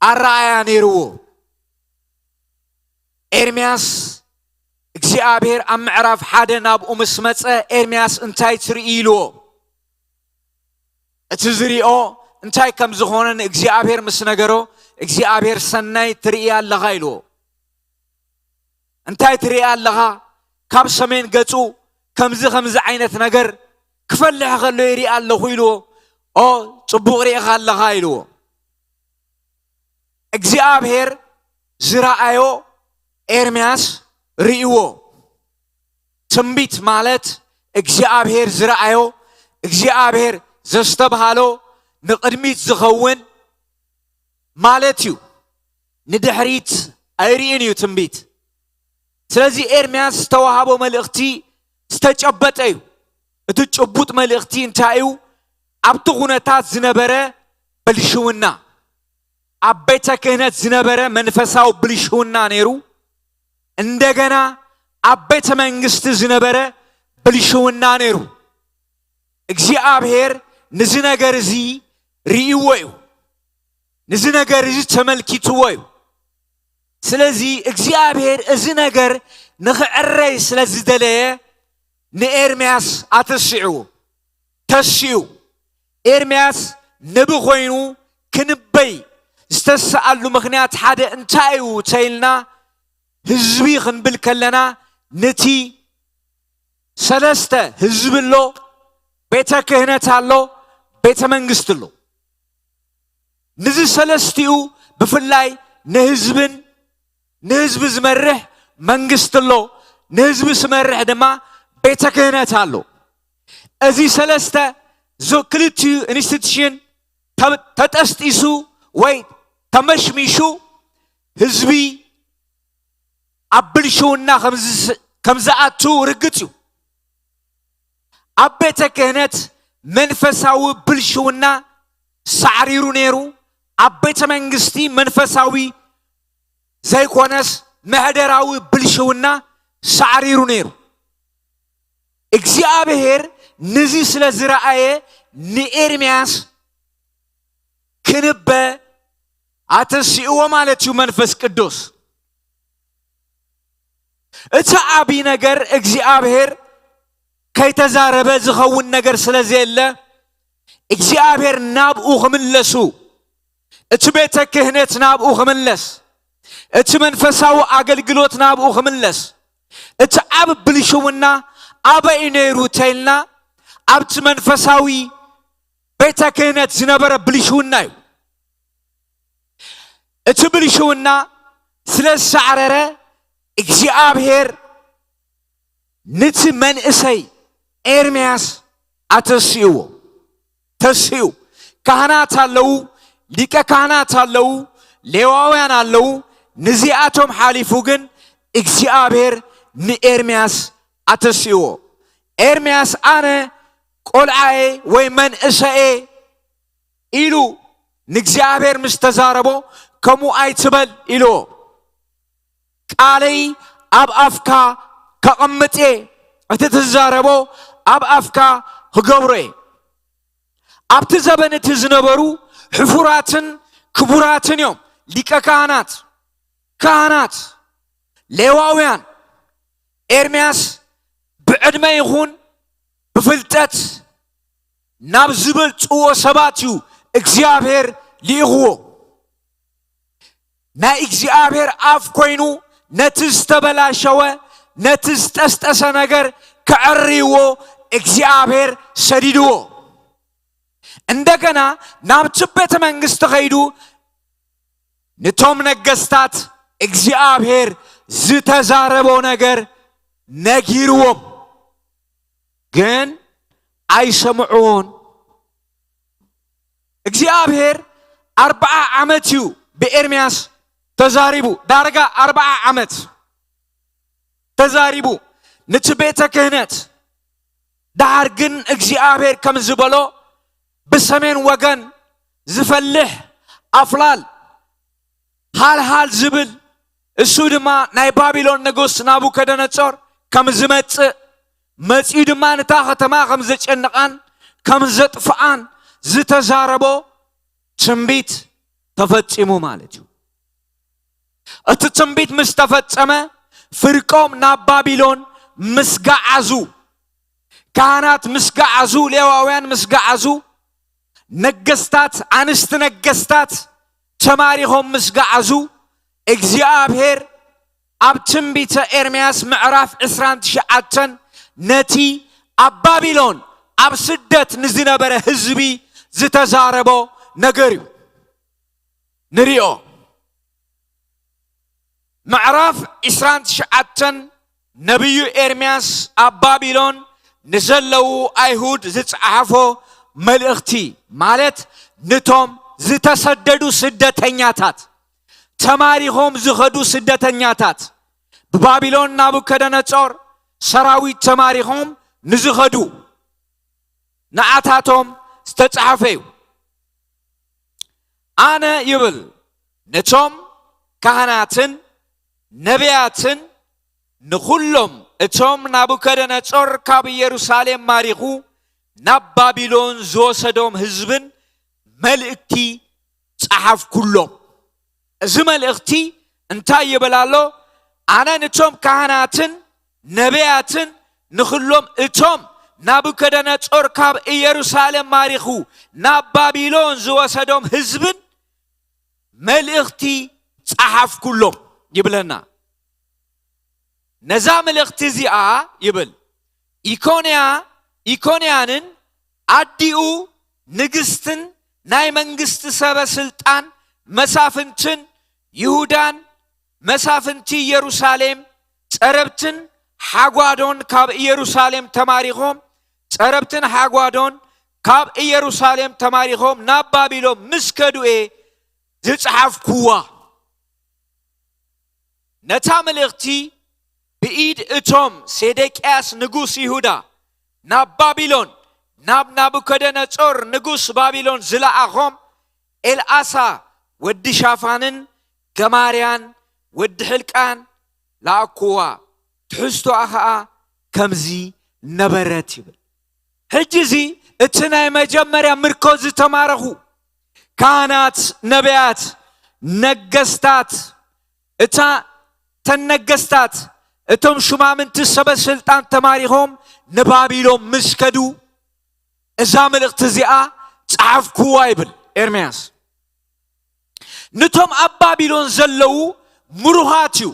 ኣረኣእያ ነይርዎ። ኤርምያስ እግዚኣብሔር ኣብ ምዕራፍ ሓደ ናብኡ ምስ መጸ፣ ኤርምያስ እንታይ ትርኢ ኢልዎ። እቲ ዝሪኦ እንታይ ከም ዝኾነ ንእግዚኣብሔር ምስ ነገሮ፣ እግዚኣብሔር ሰናይ ትርኢ ኣለኻ ኢልዎ። እንታይ ትርኢ ኣለኻ? ካብ ሰሜን ገጹ ከምዚ ከምዚ ዓይነት ነገር ክፈልሕ ከሎ ይርኢ ኣለኹ ኢልዎ። ኦ ጽቡቕ ርኢኻ ኣለኻ ኢልዎ። እግዚኣብሔር ዝረኣዮ ኤርምያስ ርእይዎ። ትንቢት ማለት እግዚኣብሔር ዝረኣዮ፣ እግዚኣብሔር ዘስተብሃሎ፣ ንቕድሚት ዝኸውን ማለት እዩ። ንድሕሪት ኣይርእን እዩ ትንቢት። ስለዚ ኤርምያስ ዝተዋሃቦ መልእኽቲ ዝተጨበጠ እዩ። እቲ ጭቡጥ መልእኽቲ እንታይ እዩ? ኣብቲ ኩነታት ዝነበረ ብልሽውና፣ ኣብ ቤተ ክህነት ዝነበረ መንፈሳዊ ብልሽውና ነይሩ። እንደገና ኣብ ቤተ መንግስቲ ዝነበረ ብልሽውና ነይሩ። እግዚኣብሔር ንዚ ነገር እዚ ርእይዎ እዩ። ንዚ ነገር እዚ ተመልኪትዎ እዩ። ስለዚ እግዚኣብሔር እዚ ነገር ንኽዕረይ ስለ ዝደለየ ንኤርምያስ ኣተሲዕዎ፣ ተሲኡ። ኤርምያስ ነቢ ኮይኑ ክንበይ ዝተሰኣሉ ምኽንያት ሓደ እንታይ እዩ ተይልና ህዝቢ ክንብል ከለና ነቲ ሰለስተ ህዝቢ ኣሎ፣ ቤተ ክህነት ኣሎ፣ ቤተ መንግስቲ ኣሎ። ንዚ ሰለስቲኡ ብፍላይ ንህዝብን ንህዝቢ ዝመርሕ መንግስቲ ኣሎ፣ ንህዝቢ ዝመርሕ ድማ ቤተ ክህነት ኣሎ። እዚ ሰለስተ ዞ ክልቲኡ ኢንስቲትሽን ተ- ተጠስጢሱ ወይ ተመሽሚሹ ህዝቢ ኣብ ብልሽውና ከም ዝስ- ከም ዝኣቱ ርግጽ እዩ። ኣብ ቤተ ክህነት መንፈሳዊ ብልሽውና ሳዕሪሩ ነይሩ። ኣብ ቤተ መንግስቲ መንፈሳዊ ዘይኮነስ መሕደራዊ ብልሽውና ሳዕሪሩ ነይሩ። እግዚኣብሔር ንዚ ስለ ዝረኣየ ንኤርምያስ ክንበ ኣተሲእዎ ማለት እዩ መንፈስ ቅዱስ። እቲ ዓብዪ ነገር እግዚኣብሔር ከይተዛረበ ዝኸውን ነገር ስለ ዘየለ እግዚኣብሔር ናብኡ ክምለሱ፣ እቲ ቤተ ክህነት ናብኡ ክምለስ፣ እቲ መንፈሳዊ ኣገልግሎት ናብኡ ክምለስ፣ እቲ ዓብ ብልሽውና ኣበይ ነይሩ ተይልና ኣብቲ መንፈሳዊ ቤተ ክህነት ዝነበረ ብልሽውና እዩ። እቲ ብልሽውና ስለ ዝሳዕረረ እግዚኣብሔር ንቲ መንእሰይ ኤርምያስ ኣተሲእዎ። ተሲኡ። ካህናት ኣለዉ፣ ሊቀ ካህናት ኣለዉ፣ ሌዋውያን ኣለዉ። ንዚኣቶም ሓሊፉ ግን እግዚኣብሔር ንኤርምያስ ኣተሲእዎ። ኤርምያስ ኣነ ቆልዓየ ወይ መንእሰየ ኢሉ ንእግዚኣብሔር ምስ ተዛረቦ ከምኡ ኣይትበል ኢልዎ። ቃለይ ኣብ ኣፍካ ከቐምጥ እየ፣ እቲ ትዛረቦ ኣብ ኣፍካ ክገብሮ እየ። ኣብቲ ዘበን እቲ ዝነበሩ ሕፉራትን ክቡራትን እዮም። ሊቀ ካህናት፣ ካህናት፣ ሌዋውያን። ኤርምያስ ብዕድመ ይኹን ብፍልጠት ናብ ዝበልጽዎ ሰባት እዩ እግዚኣብሔር ልኢኽዎ። ናይ እግዚኣብሔር ኣፍ ኮይኑ ነቲ ዝተበላሸወ፣ ነቲ ዝጠስጠሰ ነገር ከዐርይዎ እግዚኣብሔር ሰዲድዎ። እንደገና ናብቲ ቤተ መንግስቲ ከይዱ ንቶም ነገስታት እግዚኣብሔር ዝተዛረቦ ነገር ነጊርዎም፣ ግን ኣይሰምዕዎን። እግዚኣብሔር ኣርብዓ ዓመት እዩ ብኤርምያስ ተዛሪቡ፣ ዳርጋ ኣርብዓ ዓመት ተዛሪቡ ንቲ ቤተ ክህነት። ደሓር ግን እግዚኣብሔር ከም ዝበሎ ብሰሜን ወገን ዝፈልሕ ኣፍላል ሃልሃል ዝብል፣ እሱ ድማ ናይ ባቢሎን ንጉስ ናቡከደነጾር ከም ዝመጽእ፣ መጺኡ ድማ ነታ ከተማ ከም ዘጨንቓን ከም ዘጥፍኣን ዝተዛረቦ ትንቢት ተፈጺሙ ማለት እዩ። እቲ ትንቢት ምስ ተፈጸመ ፍርቆም ናብ ባቢሎን ምስ ገዓዙ፣ ካህናት ምስ ገዓዙ፣ ሌዋውያን ምስ ገዓዙ፣ ነገስታት፣ ኣንስቲ ነገስታት ተማሪኾም ምስ ገዓዙ፣ እግዚኣብሔር ኣብ ትንቢተ ኤርምያስ ምዕራፍ ዕስራን ትሽዓተን ነቲ ኣብ ባቢሎን ኣብ ስደት ንዝነበረ ህዝቢ ዝተዛረቦ ነገር እዩ። ንሪኦ። ምዕራፍ ዕስራን ትሽዓተን ነቢዩ ኤርምያስ ኣብ ባቢሎን ንዘለዉ ኣይሁድ ዝጸሓፎ መልእኽቲ፣ ማለት ንቶም ዝተሰደዱ ስደተኛታት፣ ተማሪኾም ዝኸዱ ስደተኛታት፣ ብባቢሎን ናቡከደነጾር ሰራዊት ተማሪኾም ንዝኸዱ ንዓታቶም ዝተጻሕፈ እዩ። ኣነ ይብል፣ ነቶም ካህናትን ነቢያትን ንኹሎም እቶም ናቡከደነጾር ካብ ኢየሩሳሌም ማሪኹ ናብ ባቢሎን ዝወሰዶም ህዝብን መልእክቲ ጸሓፍኩሎም። እዚ መልእኽቲ እንታይ ይብል ኣሎ? ኣነ ነቶም ካህናትን ነቢያትን ንኹሎም እቶም ናቡከደነጾር ካብ ኢየሩሳሌም ማሪኹ ናብ ባቢሎን ዝወሰዶም ህዝብን መልእኽቲ ጸሓፍኩሎም ይብለና። ነዛ መልእኽቲ እዚኣ ይብል፣ ኢኮንያ፣ ኢኮንያንን ኣዲኡ ንግስትን ናይ መንግስቲ ሰበ ስልጣን መሳፍንትን ይሁዳን መሳፍንቲ ኢየሩሳሌም ጸረብትን ሓጓዶን ካብ ኢየሩሳሌም ተማሪኾም፣ ጸረብትን ሓጓዶን ካብ ኢየሩሳሌም ተማሪኾም ናብ ባቢሎን ምስ ከዱ እየ ዝጸሓፍኩዋ። ነታ መልእኽቲ ብኢድ እቶም ሴዴቅያስ ንጉስ ይሁዳ ናብ ባቢሎን፣ ናብ ናቡከደነጾር ንጉስ ባቢሎን ዝለኣኾም ኤልኣሳ ወዲ ሻፋንን ገማርያን ወዲ ሕልቃን ለኣኩዋ። ትሕዝቶኣ ኸኣ ከምዚ ነበረት ይብል። ሕጂ እዚ እቲ ናይ መጀመርያ ምርኮ ዝተማረኹ ካህናት፣ ነቢያት፣ ነገስታት፣ እታ፣ እተን ነገስታት፣ እቶም ሹማምንቲ ሰበ ስልጣን ተማሪኾም ንባቢሎን ምስ ከዱ፣ እዛ መልእኽቲ እዚኣ ጸሓፍኩዋ ይብል ኤርምያስ። ንቶም ኣብ ባቢሎን ዘለዉ ምሩኻት እዩ፣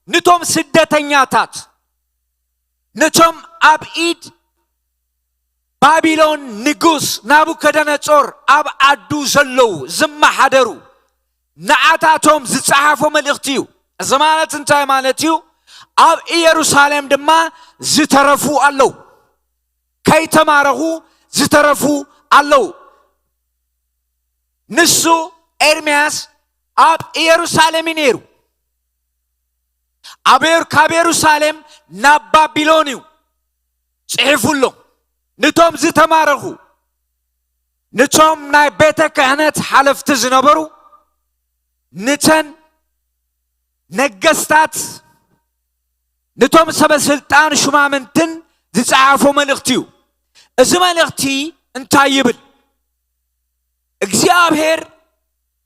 ንቶም ስደተኛታት፣ ነቶም ኣብ ኢድ ባቢሎን ንጉስ ናቡከደነጾር ኣብ ዓዱ ዘለዉ ዝመሓደሩ ንዓታቶም ዝጸሓፎ መልእኽቲ እዩ። እዚ ማለት እንታይ ማለት እዩ? ኣብ ኢየሩሳሌም ድማ ዝተረፉ ኣለዉ፣ ከይተማረኹ ዝተረፉ ኣለዉ። ንሱ ኤርምያስ ኣብ ኢየሩሳሌም እዩ ነይሩ። ኣብ የሩ-፣ ካብ የሩሳሌም ናብ ባቢሎን እዩ ጽሒፉ ኣሎ። ንቶም ዝተማረኹ፣ ንቶም ናይ ቤተ ክህነት ሓለፍቲ ዝነበሩ፣ ንተን ነገስታት፣ ንቶም ሰበ ስልጣን ሹማምንትን ዝጸሓፎ መልእኽቲ እዩ። እዚ መልእኽቲ እንታይ ይብል? እግዚኣብሔር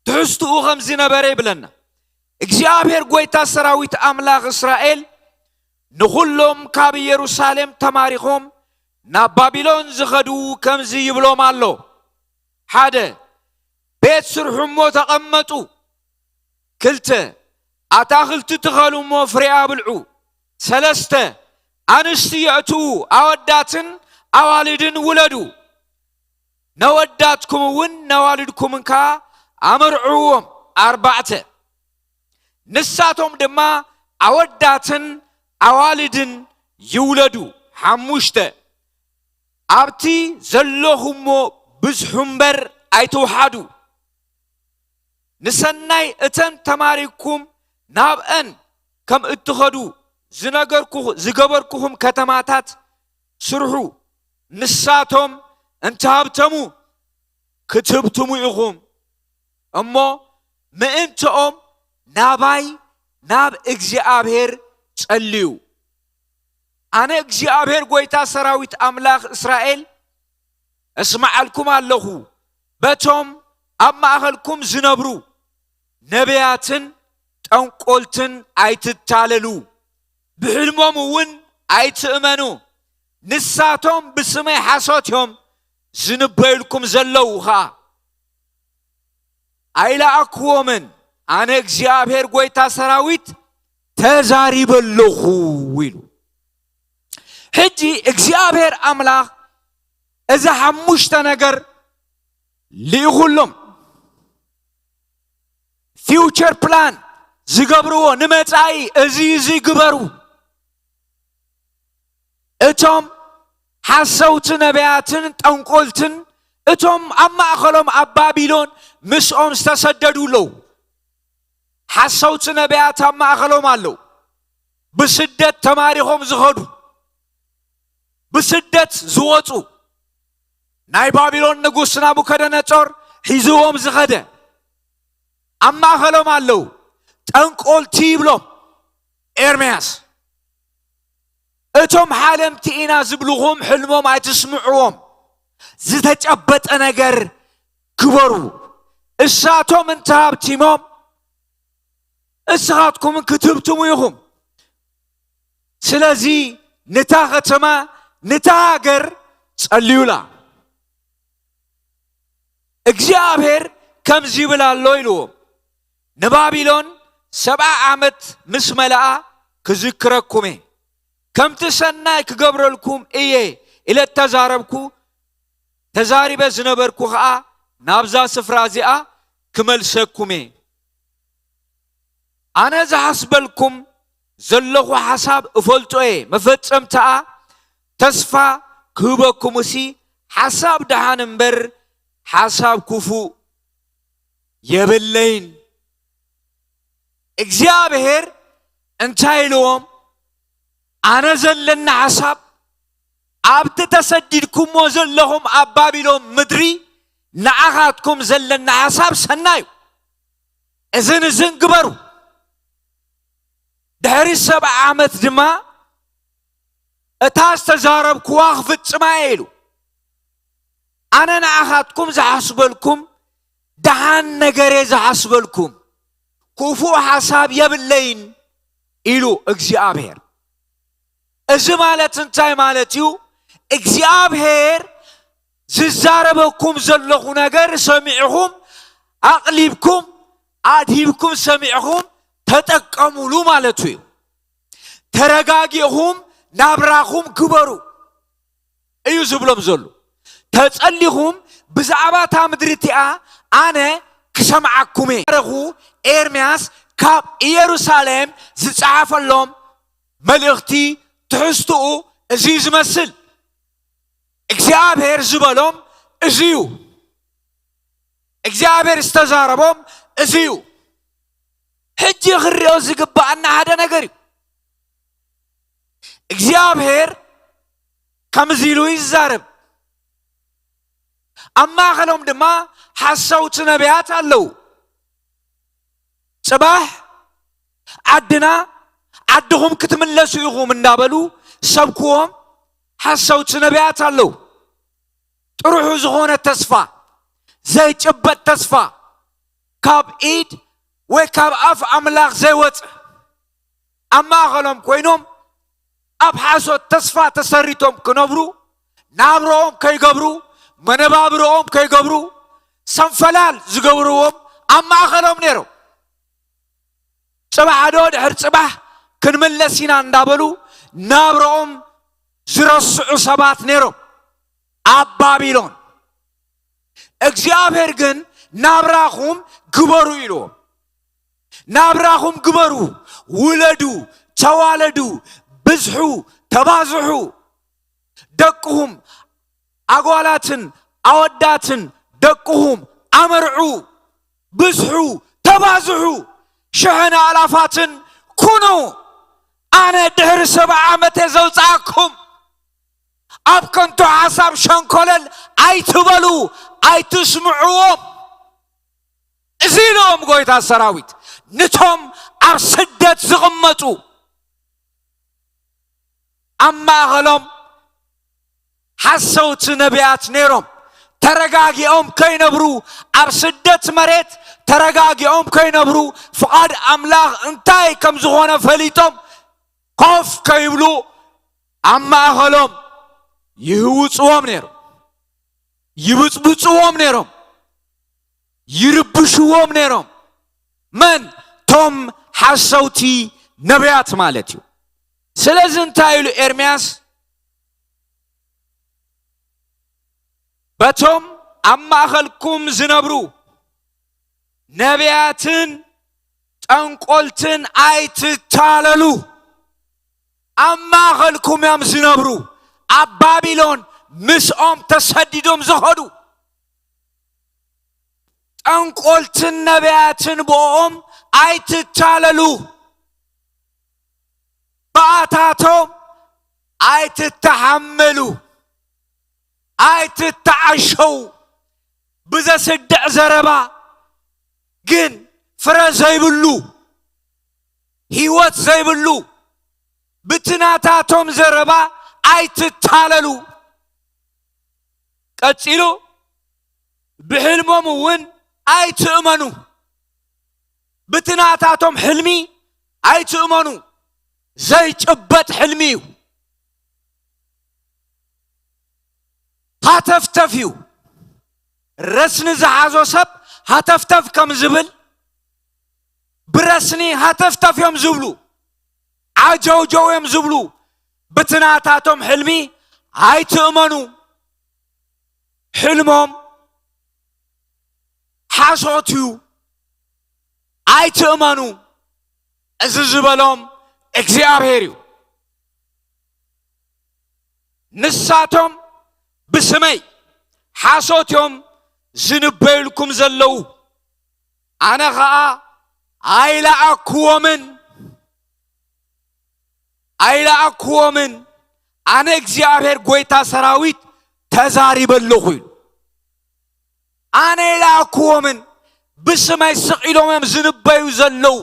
ትሕዝትኡ ከም ዝነበረ ይብለና። እግዚኣብሔር ጐይታ ሰራዊት ኣምላኽ እስራኤል ንኹሎም ካብ ኢየሩሳሌም ተማሪኾም ናብ ባቢሎን ዝኸዱ ከምዚ ይብሎም ኣሎ። ሓደ፣ ቤት ስርሑ እሞ ተቐመጡ። ክልተ፣ ኣታኽልቲ ትኸሉ እሞ ፍሬኣ ብልዑ። ሰለስተ፣ ኣንስቲ የእትዉ፣ ኣወዳትን ኣዋልድን ውለዱ። ነወዳትኩም እውን ነዋልድኩምን ከኣ ኣመርዕዎም። ኣርባዕተ፣ ንሳቶም ድማ ኣወዳትን ኣዋልድን ይውለዱ። ሓሙሽተ፣ ኣብቲ ዘለኹሞ ብዝሑ እምበር ኣይትውሓዱ። ንሰናይ እተን ተማሪኽኩም ናብአን ከም እትኸዱ ዝነገርኩ-፣ ዝገበርኩኹም ከተማታት ስርሑ። ንሳቶም እንተሃብተሙ ክትህብትሙ ኢኹም፣ እሞ ምእንትኦም ናባይ ናብ እግዚኣብሔር ጸልዩ። ኣነ እግዚኣብሔር ጐይታ ሰራዊት ኣምላኽ እስራኤል እስምዓልኩም ኣለኹ። በቶም ኣብ ማእኸልኩም ዝነብሩ ነቢያትን ጠንቆልትን ኣይትታለሉ። ብሕልሞም እውን ኣይትእመኑ። ንሳቶም ብስመይ ሓሶት እዮም ዝንበዩልኩም ዘለዉ ኸኣ። ኣይለኣክዎምን፣ ኣነ እግዚኣብሔር ጐይታ ሰራዊት ተዛሪበ ኣለኹ ኢሉ። ሕጂ እግዚኣብሔር ኣምላኽ እዚ ሓሙሽተ ነገር ልኢኹሎም። ፊውቸር ፕላን ዝገብርዎ ንመጻኢ እዚ እዚ ግበሩ። እቶም ሓሰውቲ ነቢያትን ጠንቆልትን እቶም ኣብ ማእኸሎም ኣብ ባቢሎን ምስኦም ዝተሰደዱ ኣለዉ። ሓሰውቲ ነቢያት ኣብ ማእኸሎም ኣለዉ። ብስደት ተማሪኾም ዝኸዱ፣ ብስደት ዝወፁ፣ ናይ ባቢሎን ንጉስ ናቡከደነጾር ሒዝዎም ዝኸደ ኣብ ማእኸሎም ኣለዉ። ጠንቆልቲ ይብሎም ኤርምያስ። እቶም ሓለምቲ ኢና ዝብልኹም ሕልሞም ኣይትስምዕዎም። ዝተጨበጠ ነገር ግበሩ። እሳቶም እንተሃብቲሞም እስኻትኩምን ክትህብትሙ ኢኹም። ስለዚ ንታ ከተማ፣ ንታ ሃገር ጸልዩላ። እግዚኣብሔር ከምዚ ይብል ኣሎ ኢልዎም፣ ንባቢሎን ሰብዓ ዓመት ምስ መለኣ ክዝክረኩም እየ። ከምቲ ሰናይ ክገብረልኩም እየ ኢለ እተዛረብኩ፣ ተዛሪበ ዝነበርኩ ኸኣ ናብዛ ስፍራ እዚኣ ክመልሰኩም እየ። ኣነ ዝሓስበልኩም ዘለኹ ሓሳብ እፈልጦ እየ፣ መፈጸምታኣ ተስፋ ክህበኩምሲ ሓሳብ ደሓን እምበር ሓሳብ ክፉእ የብለይን። እግዚኣብሔር እንታይ ኢልዎም? ኣነ ዘለኒ ሓሳብ ኣብቲ ተሰዲድኩሞ ዘለኹም ኣብ ባቢሎን ምድሪ ንዓኻትኩም ዘለኒ ሓሳብ ሰናይ እዩ። እዝን እዝን ግበሩ። ድሕሪ ሰብዓ ዓመት ድማ እታ ዝተዛረብኩዋ ክፍጽማ እየ ኢሉ። ኣነ ንዓኻትኩም ዝሓስበልኩም ደሓን ነገር እየ ዝሓስበልኩም፣ ክፉእ ሓሳብ የብለይን ኢሉ እግዚኣብሔር። እዚ ማለት እንታይ ማለት እዩ? እግዚኣብሔር ዝዛረበኩም ዘለኹ ነገር ሰሚዕኹም፣ ኣቕሊብኩም፣ ኣድሂብኩም ሰሚዕኹም ተጠቀሙሉ ማለቱ እዩ። ተረጋጊእኹም ናብራኹም ግበሩ እዩ ዝብሎም ዘሎ። ተጸሊኹም ብዛዕባ እታ ምድሪ እቲኣ ኣነ ክሰምዓኩም እየ። ባረኹ ኤርምያስ ካብ ኢየሩሳሌም ዝጸሓፈሎም መልእኽቲ ትሕዝትኡ እዚ እዩ ዝመስል። እግዚኣብሔር ዝበሎም እዚ እዩ። እግዚኣብሔር ዝተዛረቦም እዚ እዩ። ሕጂ ክንሪኦ ዝግብኣና ሓደ ነገር እዩ። እግዚኣብሔር ከምዚ ኢሉ ይዛረብ። ኣብ ማእኸሎም ድማ ሓሰውቲ ነቢያት ኣለዉ። ጽባሕ ዓድና ዓድኹም ክትምለሱ ኢኹም እንዳበሉ ሰብክዎም ሓሰውቲ ነቢያት ኣለዉ። ጥርሑ ዝኾነ ተስፋ፣ ዘይጭበጥ ተስፋ፣ ካብ ኢድ ወይ ካብ ኣፍ ኣምላኽ ዘይወጽእ፣ ኣብ ማእኸሎም ኮይኖም ኣብ ሓሶት ተስፋ ተሰሪቶም ክነብሩ፣ ናብረኦም ከይገብሩ፣ መነባብሮኦም ከይገብሩ፣ ሰንፈላል ዝገብርዎም ኣብ ማእኸሎም ነይሮም። ጽባሕ ዶ ድሕሪ ጽባሕ ክንምለስ ኢና እንዳበሉ ናብረኦም ዝረስዑ ሰባት ነይሮም ኣብ ባቢሎን። እግዚኣብሔር ግን ናብራኹም ግበሩ ኢልዎም። ናብራኹም ግበሩ፣ ውለዱ፣ ተዋለዱ፣ ብዝሑ፣ ተባዝሑ። ደቅኹም ኣጓላትን ኣወዳትን ደቅኹም ኣመርዑ፣ ብዝሑ፣ ተባዝሑ፣ ሽሕን ኣእላፋትን ኩኑ። ኣነ ድሕሪ ሰብዓ ዓመት እየ ዘውፅኣኩም። ኣብ ከንቱ ሓሳብ ሸንኮለል ኣይትበሉ፣ ኣይትስምዕዎም። እዚ ኢሎም ጎይታ ሰራዊት ንቶም ኣብ ስደት ዝቕመጡ። ኣብ ማእኸሎም ሓሰውቲ ነቢያት ነይሮም። ተረጋጊኦም ከይነብሩ፣ ኣብ ስደት መሬት ተረጋጊኦም ከይነብሩ፣ ፍቓድ ኣምላኽ እንታይ ከም ዝኾነ ፈሊጦም ኮፍ ከይብሉ ኣብ ማእኸሎም ይህውፅዎም ነይሮም፣ ይብፅብፅዎም ነይሮም፣ ይርብሽዎም ነይሮም። መን? ቶም ሓሰውቲ ነቢያት ማለት እዩ። ስለዚ እንታይ ኢሉ ኤርምያስ? በቶም ኣብ ማእኸልኩም ዝነብሩ ነቢያትን ጠንቆልትን ኣይትታለሉ። ኣብ ማእኸልኩም እዮም ዝነብሩ፣ ኣብ ባቢሎን ምስኦም ተሰዲዶም ዝኸዱ። ጠንቆልትን ነቢያትን ብኦም ኣይትታለሉ፣ ብኣታቶም ኣይትተሓመሉ፣ ኣይትተዓሸው። ብዘስድዕ ዘረባ ግን ፍረ ዘይብሉ፣ ህይወት ዘይብሉ፣ ብቲ ናታቶም ዘረባ ኣይትታለሉ። ቀጺሉ፣ ብሕልሞም እውን ኣይትእመኑ፣ ብቲ ናታቶም ሕልሚ ኣይትእመኑ። ዘይጭበጥ ሕልሚ እዩ። ሃተፍተፍ እዩ። ረስኒ ዝሓዞ ሰብ ሃተፍተፍ ከም ዝብል፣ ብረስኒ ሃተፍተፍ እዮም ዝብሉ፣ ዓጀውጀው እዮም ዝብሉ። ብቲ ናታቶም ሕልሚ ኣይትእመኑ። ሕልሞም ሓሶት እዩ፣ ኣይትእመኑ። እዚ ዝበሎም እግዚኣብሔር እዩ። ንሳቶም ብስመይ ሓሶት እዮም ዝንበዩልኩም ዘለዉ፣ ኣነ ኸኣ ኣይለኣክዎምን፣ ኣይለኣክዎምን፣ ኣነ እግዚኣብሔር ጐይታ ሰራዊት ተዛሪበ ኣለኹ ኢሉ። ኣነ ኣይለኣክዎምን፣ ብስመይ ስቕ ኢሎም እዮም ዝንበዩ ዘለዉ፣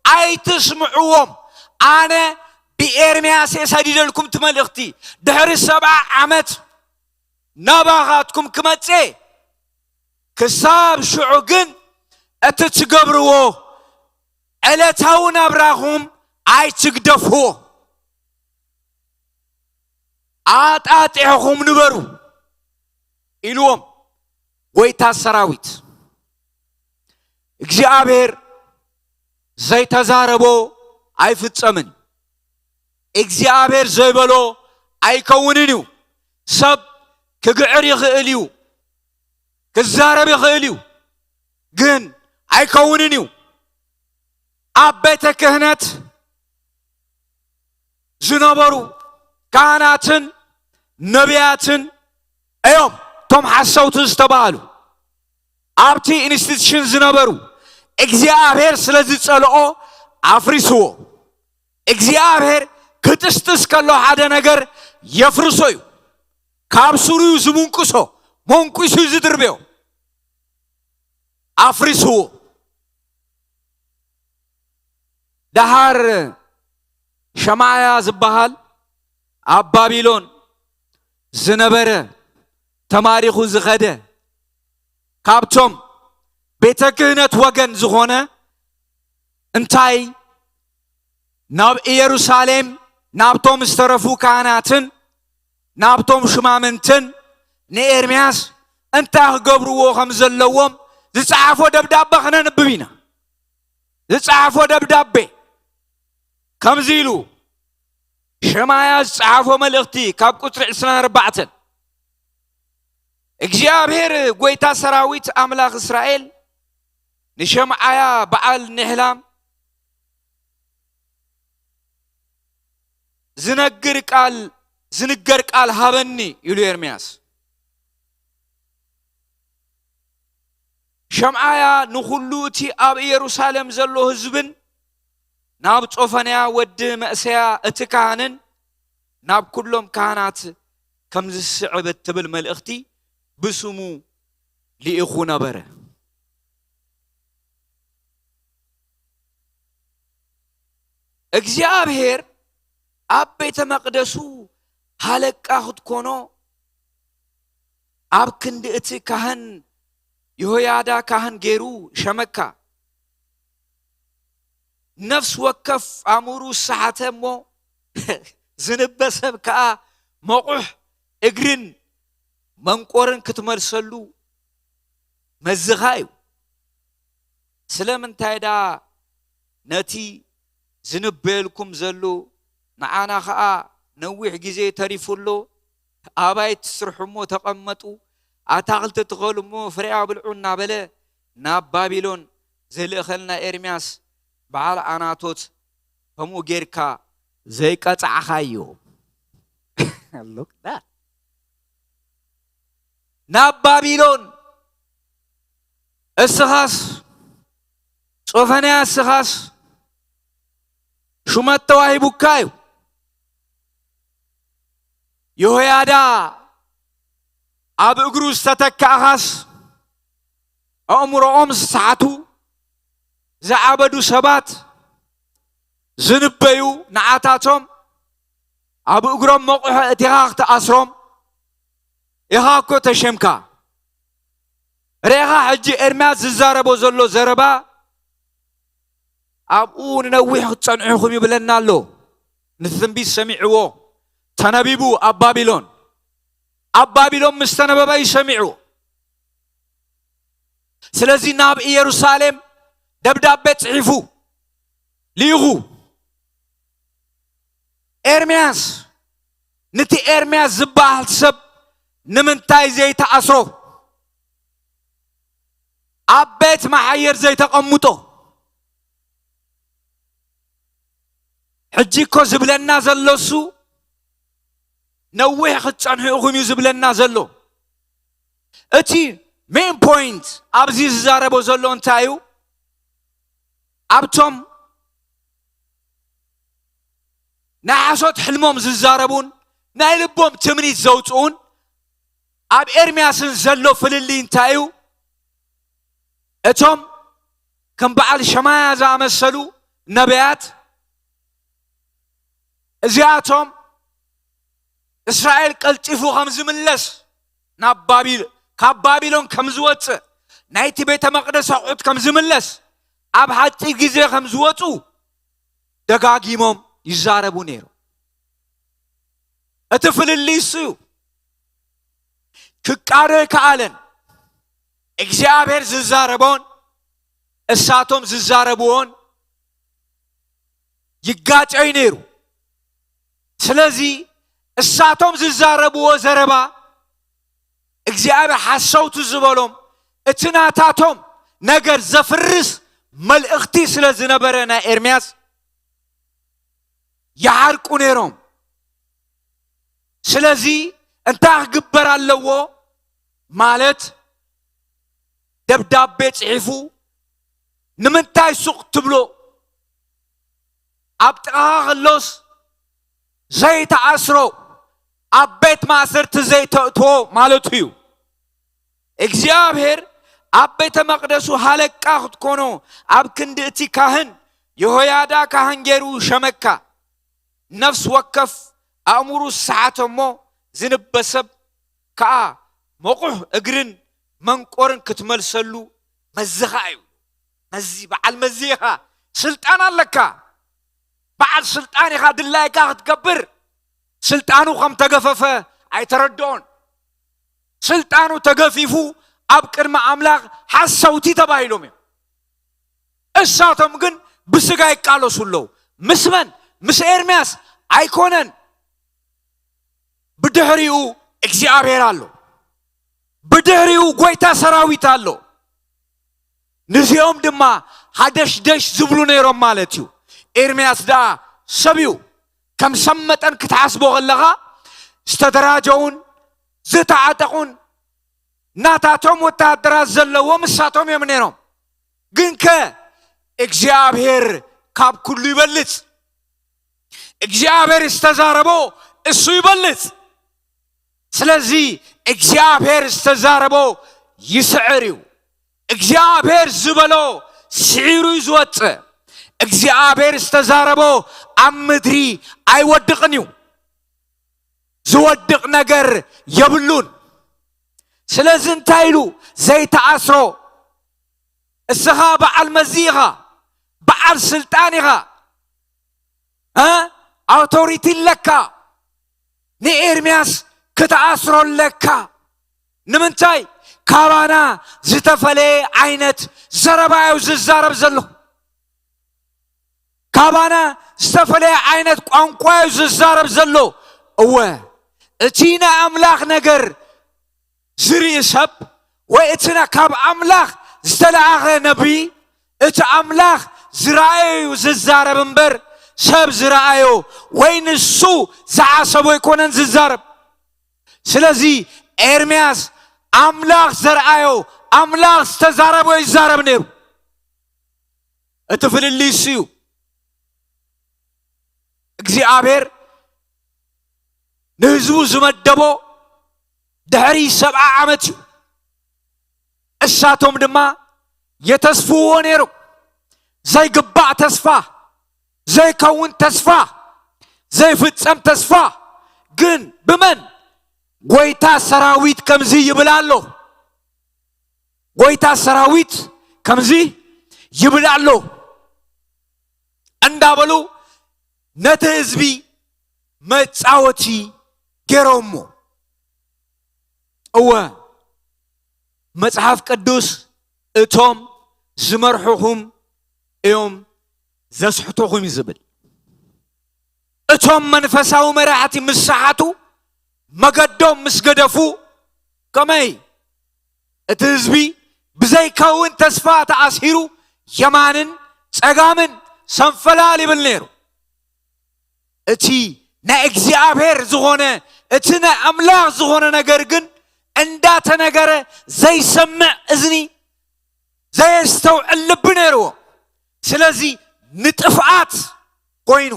ኣይትስምዕዎም። ኣነ ብኤርምያስ እየ ሰዲደልኩም እቲ መልእኽቲ። ድሕሪ ሰብዓ ዓመት ናባኻትኩም ክመጽእ፣ ክሳብ ሽዑ ግን እቲ ትገብርዎ ዕለታዊ ናብራኹም ኣይትግደፍዎ። ኣጣጢሕኹም ንበሩ ኢልዎም ጐይታ ሰራዊት። እግዚኣብሔር ዘይተዛረቦ ኣይፍጸምን። እግዚኣብሔር ዘይበሎ ኣይከውንን እዩ። ሰብ ክግዕር ይኽእል እዩ፣ ክዛረብ ይኽእል እዩ፣ ግን ኣይከውንን እዩ። ኣብ ቤተ ክህነት ዝነበሩ ካህናትን ነቢያትን እዮም እቶም ሓሰውቲ ዝተባህሉ። ኣብቲ ኢንስቲትዩሽን ዝነበሩ እግዚኣብሔር ስለ ዝጸልኦ ኣፍሪስዎ። እግዚኣብሔር ክጥስጥስ ከሎ ሓደ ነገር የፍርሶ እዩ። ካብ ስሩ እዩ ዝምንቅሶ፣ መንቂሱ እዩ ዝድርብዮ። ኣፍሪስዎ። ደሃር ሸማያ ዝበሃል ኣብ ባቢሎን ዝነበረ፣ ተማሪኹ ዝኸደ፣ ካብቶም ቤተ ክህነት ወገን ዝኾነ፣ እንታይ ናብ ኢየሩሳሌም ናብቶም ዝተረፉ ካህናትን ናብቶም ሽማምንትን ንኤርምያስ እንታይ ክገብርዎ ከም ዘለዎም ዝጸሓፎ ደብዳበ ክነንብብ ኢና። ዝጸሓፎ ደብዳቤ ከምዚ ኢሉ፣ ሸማያ ዝጸሓፎ መልእኽቲ ካብ ቁጽሪ ዕስራን ኣርባዕተን። እግዚኣብሔር ጐይታ ሰራዊት ኣምላኽ እስራኤል ንሸምዓያ በዓል ኔህላም ዝነግር ቃል፣ ዝንገር ቃል ሃበኒ ኢሉ ኤርምያስ። ሸምዓያ ንኹሉ እቲ ኣብ ኢየሩሳሌም ዘሎ ህዝብን ናብ ጾፈንያ ወዲ መእሰያ እቲ ካህንን ናብ ኩሎም ካህናት ከም ዝስዕብ እትብል መልእኽቲ ብስሙ ልኢኹ ነበረ። እግዚኣብሔር ኣብ ቤተ መቕደሱ ሃለቃ ክትኮኖ፣ ኣብ ክንዲ እቲ ካህን የሆያዳ ካህን ገይሩ ሸመካ። ነፍስ ወከፍ ኣእምሩ ሰሓተ እሞ፣ ዝንበ ሰብ ከኣ መቑሕ እግርን መንቆርን ክትመልሰሉ መዝኻ እዩ። ስለምንታይ ደኣ ነቲ ዝንበየልኩም ዘሎ ንዓና ኸኣ ነዊሕ ግዜ ተሪፉ ኣሎ። ኣባይ ትስርሑ እሞ ተቐመጡ፣ ኣታኽልቲ ትኸሉ እሞ ፍሬኣ ብልዑ እናበለ ናብ ባቢሎን ዝልእኸልና ኤርምያስ በዓል ኣናቶት ከምኡ ጌርካ ዘይቀጻዕኻዮ። Look that. ናብ ባቢሎን እስኻስ ጾፈንያ እስኻስ ሹመት ተዋሂቡካ እዩ። የሆያዳ ኣብ እግሩ ዝተተካእኻስ ኣእምሮኦም ዝሰሓቱ ዝዓበዱ ሰባት ዝንበዩ ንዓታቶም ኣብ እግሮም መቑሖ እቲኻ ክትኣስሮም ኢኻ እኮ ተሸምካ። ርኢኻ ሕጂ ኤርምያስ ዝዛረቦ ዘሎ ዘረባ ኣብኡ ንነዊሕ ክትጸንዑ ኢኹም ይብለና ኣሎ። ንትንቢት ሰሚዕዎ ተነቢቡ ኣብ ባቢሎን ኣብ ባቢሎን ምስ ተነበበ እዩ ሰሚዕዎ። ስለዚ ናብ ኢየሩሳሌም ደብዳቤ ጽሒፉ ልኢኹ። ኤርምያስ፣ ነቲ ኤርምያስ ዝበሃል ሰብ ንምንታይ ዘይተኣስሮ? ኣብ ቤት መሓየር ዘይተቐምጦ? ሕጂ እኮ ዝብለና ዘሎ እሱ ነዊሕ ክትጸንሑ ኢኹም እዩ ዝብለና ዘሎ። እቲ ሜን ፖይንት ኣብዚ ዝዛረቦ ዘሎ እንታይ እዩ? ኣብቶም ናይ ሓሶት ሕልሞም ዝዛረቡን ናይ ልቦም ትምኒት ዘውፅኡን ኣብ ኤርምያስን ዘሎ ፍልልይ እንታይ እዩ? እቶም ከም በዓል ሸማያ ዝኣመሰሉ ነቢያት እዚኣቶም እስራኤል ቀልጢፉ ከም ዝምለስ ናብ ባቢል ካብ ባቢሎን ከም ዝወፅእ ናይቲ ቤተ መቕደስ ኣቑሑት ከም ዝምለስ ኣብ ሓፂር ግዜ ከም ዝወፁ ደጋጊሞም ይዛረቡ ነይሩ። እቲ ፍልልይ እሱ እዩ። ክቃዶ ኣይከኣለን። እግዚኣብሔር ዝዛረቦን እሳቶም ዝዛረብዎን ይጋጨ እዩ ነይሩ። ስለዚ እሳቶም ዝዛረብዎ ዘረባ እግዚኣብሔር ሓሰውቲ ዝበሎም እቲ ናታቶም ነገር ዘፍርስ መልእኽቲ ስለ ዝነበረ ናይ ኤርምያስ ይሓርቁ ነይሮም። ስለዚ እንታይ ክግበር ኣለዎ ማለት ደብዳቤ ጽሒፉ ንምንታይ ሱቕ ትብሎ? ኣብ ጥቓኻ ከሎስ ዘይተኣስሮ ኣብ ቤት ማእሰርቲ ዘይተእትዎ ማለቱ እዩ። እግዚኣብሔር ኣብ ቤተ መቕደሱ ሃለቃ ክትኮኖ ኣብ ክንዲ እቲ ካህን የሆያዳ ካህን ገይሩ ሸመካ። ነፍሲ ወከፍ ኣእምሩ ዝሰሓተ እሞ ዝንበ ሰብ ከኣ መቑሕ እግርን መንቆርን ክትመልሰሉ መዝኻ እዩ። መዚ በዓል መዚ ኢኻ። ስልጣን ኣለካ። በዓል ስልጣን ኢኻ። ድላይካ ክትገብር ስልጣኑ ከም ተገፈፈ ኣይተረድኦን። ስልጣኑ ተገፊፉ ኣብ ቅድሚ ኣምላኽ ሓሰውቲ ተባሂሎም እዮም። እሳቶም ግን ብስጋ ይቃለሱ ኣለዉ። ምስ መን? ምስ ኤርምያስ ኣይኮነን። ብድሕሪኡ እግዚኣብሔር ኣሎ። ብድሕሪኡ ጎይታ ሰራዊት ኣሎ። ንዚኦም ድማ ሃደሽደሽ ዝብሉ ነይሮም ማለት እዩ። ኤርምያስ ደኣ ሰብ እዩ። ከም ሰብ መጠን ክትሓስቦ ከለኻ ዝተደራጀውን ዝተዓጠቑን ናታቶም ወተሃደራት ዘለዎም እሳቶም እዮም ነይሮም። ግንከ እግዚኣብሔር ካብ ኩሉ ይበልጽ። እግዚኣብሔር ዝተዛረቦ እሱ ይበልጽ። ስለዚ እግዚኣብሔር ዝተዛረቦ ይስዕር እዩ። እግዚኣብሔር ዝበሎ ስዒሩ እዩ ዝወፅእ። እግዚኣብሔር ዝተዛረቦ ኣብ ምድሪ ኣይወድቕን እዩ። ዝወድቕ ነገር የብሉን። ስለዚ እንታይ ኢሉ ዘይተኣስሮ? እስኻ በዓል መዚ ኢኻ፣ በዓል ስልጣን ኢኻ። እ? ኣውቶሪቲ ኣለካ። ንኤርምያስ ክትኣስሮ ኣለካ። ንምንታይ? ካባና ዝተፈለየ ዓይነት ዘረባ እዩ ዝዛረብ ዘሎ። ካባና ዝተፈለየ ዓይነት ቋንቋ እዩ ዝዛረብ ዘሎ። እወ፣ እቲ ናይ ኣምላኽ ነገር ዝርኢ ሰብ፣ ወይ እቲ ና-፣ ካብ ኣምላኽ ዝተለኣኸ ነቢይ፣ እቲ ኣምላኽ ዝረኣዮ እዩ ዝዛረብ እምበር፣ ሰብ ዝረኣዮ ወይ ንሱ ዝሓሰቦ ኣይኮነን ዝዛረብ። ስለዚ ኤርምያስ ኣምላኽ ዘርኣዮ፣ ኣምላኽ ዝተዛረቦ ይዛረብ ነይሩ። እቲ ፍልልይ እሱ እዩ። እግዚኣብሔር ንህዝቡ ዝመደቦ ድሕሪ ሰብዓ ዓመት እዩ። እሳቶም ድማ የተስፍዎ ነይሩ። ዘይግባእ ተስፋ፣ ዘይከውን ተስፋ፣ ዘይፍጸም ተስፋ። ግን ብመን? ጎይታ ሰራዊት ከምዚ ይብል ኣሎ። ጎይታ ሰራዊት ከምዚ ይብል ኣሎ እንዳበሉ ነቲ ህዝቢ መጻወቲ ገይሮሞ። እወ፣ መጽሓፍ ቅዱስ "እቶም ዝመርሑኹም እዮም ዘስሕቱኹም" እዩ ዝብል። እቶም መንፈሳዊ መራሕቲ ምስ ሰሓቱ፣ መገዶም ምስ ገደፉ፣ ከመይ እቲ ህዝቢ ብዘይከውን ተስፋ ተኣሲሩ የማንን ጸጋምን ሰንፈላል ይብል ነይሩ። እቲ ናይ እግዚኣብሔር ዝኾነ፣ እቲ ናይ ኣምላኽ ዝኾነ ነገር ግን እንዳተነገረ ዘይሰምዕ እዝኒ፣ ዘየስተውዕል ልቢ ነይርዎ። ስለዚ ንጥፍኣት ኮይኑ፣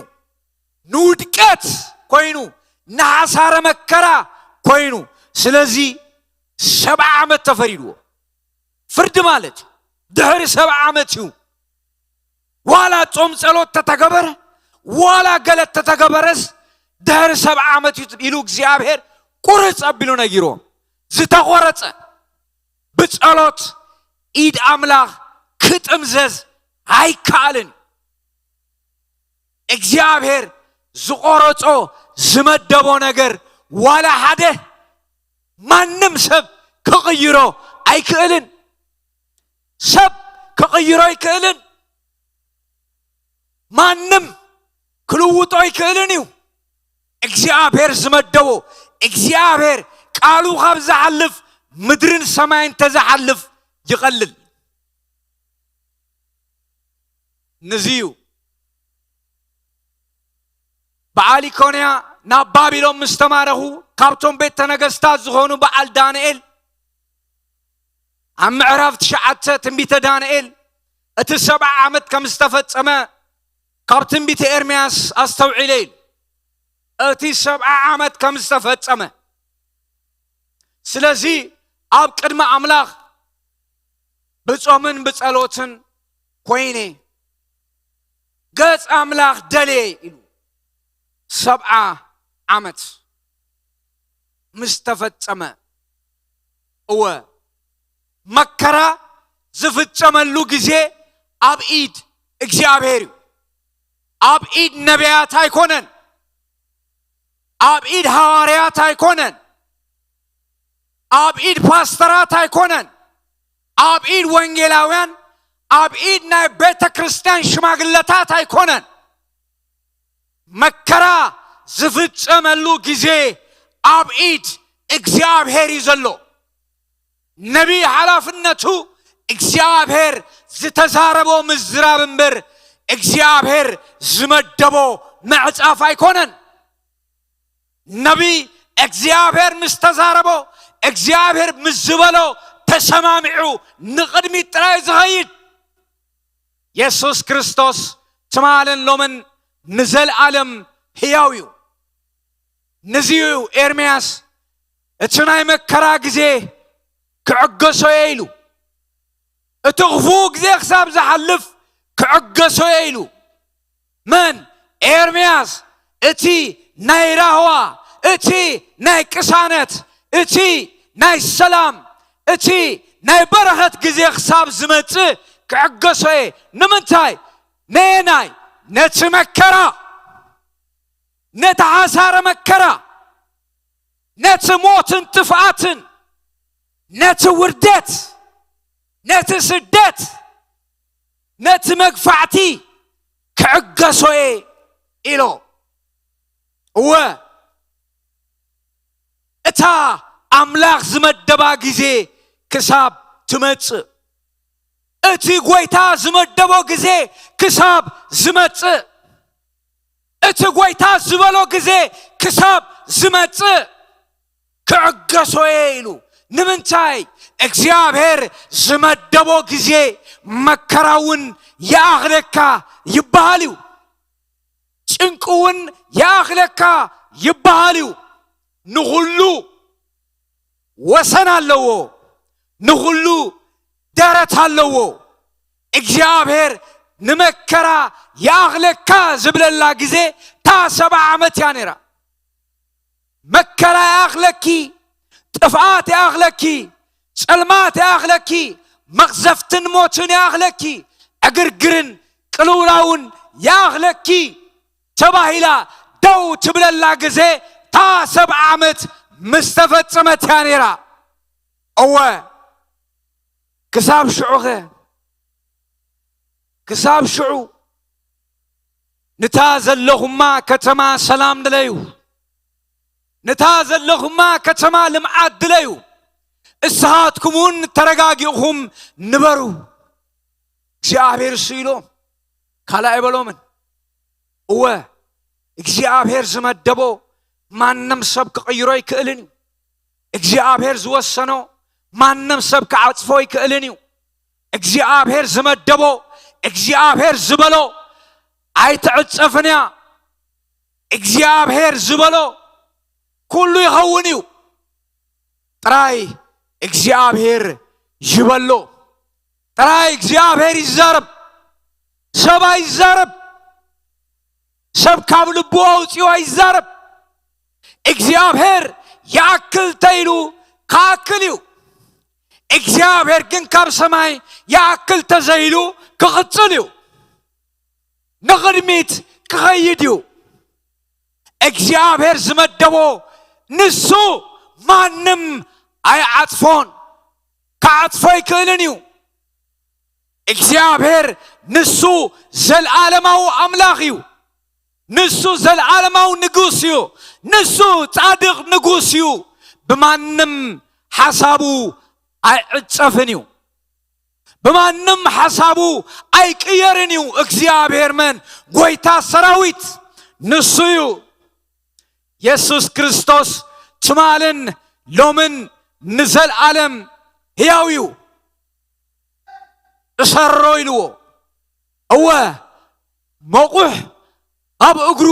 ንውድቀት ኮይኑ፣ ንሓሳረ መከራ ኮይኑ፣ ስለዚ ሰብዓ ዓመት ተፈሪድዎ። ፍርዲ ማለት እዩ። ድሕሪ ሰብዓ ዓመት እዩ። ዋላ ጾም ጸሎት ተተገበረ፣ ዋላ ገለት ተተገበረስ፣ ድሕሪ ሰብዓ ዓመት እዩ ኢሉ እግዚኣብሔር ቁርጽ ኣቢሉ ነጊርዎም። ዝተቖረጸ ብጸሎት ኢድ ኣምላኽ ክጥምዘዝ ኣይከኣልን። እግዚኣብሔር ዝቆረጾ ዝመደቦ ነገር ዋላ ሓደ ማንም ሰብ ክቕይሮ ኣይክእልን። ሰብ ክቕይሮ ኣይክእልን። ማንም ክልውጦ ኣይክእልን እዩ። እግዚኣብሔር ዝመደቦ፣ እግዚኣብሔር ቃሉ ካብ ዝሓልፍ ምድርን ሰማይን ተዝሓልፍ ይቐልል። ንዚ እዩ በዓል ኢኮንያ ናብ ባቢሎን ምስ ተማረኹ፣ ካብቶም ቤተ ነገስታት ዝኾኑ በዓል ዳንኤል ኣብ ምዕራፍ ትሽዓተ ትንቢተ ዳንኤል እቲ ሰብዓ ዓመት ከም ዝተፈጸመ ካብ ትንቢተ ኤርምያስ ኣስተውዒለ ኢሉ። እቲ ሰብዓ ዓመት ከም ዝተፈጸመ። ስለዚ ኣብ ቅድሚ ኣምላኽ ብጾምን ብጸሎትን ኮይነ ገጽ ኣምላኽ ደልየ ኢሉ። ሰብዓ ዓመት ምስ ተፈጸመ፣ እወ፣ መከራ ዝፍጸመሉ ግዜ ኣብ ኢድ እግዚኣብሔር እዩ። ኣብ ኢድ ነቢያት ኣይኮነን። ኣብ ኢድ ሃዋርያት ኣይኮነን። ኣብ ኢድ ፓስተራት ኣይኮነን። ኣብ ኢድ ወንጌላውያን፣ ኣብ ኢድ ናይ ቤተ ክርስቲያን ሽማግለታት ኣይኮነን። መከራ ዝፍጸመሉ ግዜ ኣብ ኢድ እግዚኣብሔር እዩ ዘሎ። ነቢይ ሓላፍነቱ እግዚኣብሔር ዝተዛረቦ ምዝራብ እምበር እግዚኣብሔር ዝመደቦ ምዕጻፍ ኣይኮነን። ነቢይ እግዚኣብሔር ምስ ተዛረቦ፣ እግዚኣብሔር ምስ ዝበሎ ተሰማሚዑ ንቕድሚት ጥራይ ዝኸይድ። የሱስ ክርስቶስ ትማልን ሎምን ንዘለኣለም ህያው እዩ። ንዚዩ ኤርምያስ እቲ ናይ መከራ ግዜ ክዕገሶ እየ ኢሉ። እቲ ክፉእ ግዜ ክሳብ ዝሓልፍ ክዕገሶ እየ ኢሉ። መን? ኤርምያስ። እቲ ናይ ራህዋ፣ እቲ ናይ ቅሳነት፣ እቲ ናይ ሰላም፣ እቲ ናይ በረኸት ግዜ ክሳብ ዝመጽእ ክዕገሶ እየ። ንምንታይ? ነየናይ? ነቲ መከራ። ነቲ ሓሳረ መከራ፣ ነቲ ሞትን ጥፍኣትን፣ ነቲ ውርደት፣ ነቲ ስደት፣ ነቲ መግፋዕቲ ክዕገሶ እየ ኢሎ። እወ፣ እታ ኣምላኽ ዝመደባ ግዜ ክሳብ ትመጽእ፣ እቲ ጐይታ ዝመደቦ ግዜ ክሳብ ዝመጽእ፣ እቲ ጐይታ ዝበሎ ግዜ ክሳብ ዝመጽእ ክዕገሶ እየ ኢሉ። ንምንታይ? እግዚኣብሔር ዝመደቦ ግዜ መከራ እውን ይኣኽለካ ይበሃል እዩ። ጭንቂ እውን ይኣኽለካ ይበሃል እዩ። ንኹሉ ወሰን ኣለዎ፣ ንኹሉ ደረት ኣለዎ። እግዚኣብሔር ንመከራ ይኣኽለካ ዝብለላ ግዜ እታ ሰብዓ ዓመት እያ ነይራ። መከራ ይኣኽለኪ፣ ጥፍኣት ይኣኽለኪ፣ ጸልማት ይኣኽለኪ፣ መቕዘፍትን ሞትን ይኣኽለኪ፣ ዕግርግርን ቅልውላውን ይኣኽለኪ ተባሂላ ደው ትብለላ ግዜ እታ ሰብዓ ዓመት ምስ ተፈጸመት እያ ነይራ። እወ፣ ክሳብ ሽዑኸ? ክሳብ ሽዑ፣ ንታ ዘለኹማ ከተማ ሰላም ድለዩ፣ ንታ ዘለኹማ ከተማ ልምዓት ድለዩ፣ እስኻትኩም እውን ተረጋጊእኹም ንበሩ። እግዚኣብሔር እሱ ኢሎም ካልእ ኣይበሎምን። እወ፣ እግዚኣብሔር ዝመደቦ ማንም ሰብ ክቕይሮ ኣይክእልን እዩ። እግዚኣብሔር ዝወሰኖ ማንም ሰብ ክዓጽፎ ኣይክእልን እዩ። እግዚኣብሔር ዝመደቦ፣ እግዚኣብሔር ዝበሎ ኣይትዕጸፍን እያ። እግዚኣብሔር ዝበሎ ኩሉ ይኸውን እዩ። ጥራይ እግዚኣብሔር ይበሎ። ጥራይ እግዚኣብሔር ይዛረብ። ሰብ ኣይዛረብ። ሰብ ካብ ልቡ ኣውፂኡ ኣይዛረብ። እግዚኣብሔር ይኣክል ተኢሉ ክኣክል እዩ። እግዚኣብሔር ግን ካብ ሰማይ ይኣክል ተዘይሉ ክቕጽል እዩ። ንቕድሚት ክኸይድ እዩ። እግዚኣብሔር ዝመደቦ ንሱ ማንም ኣይዓጽፎን፣ ክዓጽፎ ኣይክእልን እዩ። እግዚኣብሔር ንሱ ዘልዓለማዊ ኣምላኽ እዩ። ንሱ ዘልዓለማዊ ንጉስ እዩ። ንሱ ጻድቕ ንጉስ እዩ። ብማንም ሓሳቡ ኣይዕጸፍን እዩ። ብማንም ሓሳቡ ኣይቅየርን እዩ። እግዚኣብሔር መን? ጐይታ ሰራዊት ንሱ እዩ። የሱስ ክርስቶስ ትማልን ሎምን ንዘልዓለም ሕያው እዩ። እሰሮ ኢልዎ። እወ፣ መቑሕ ኣብ እግሩ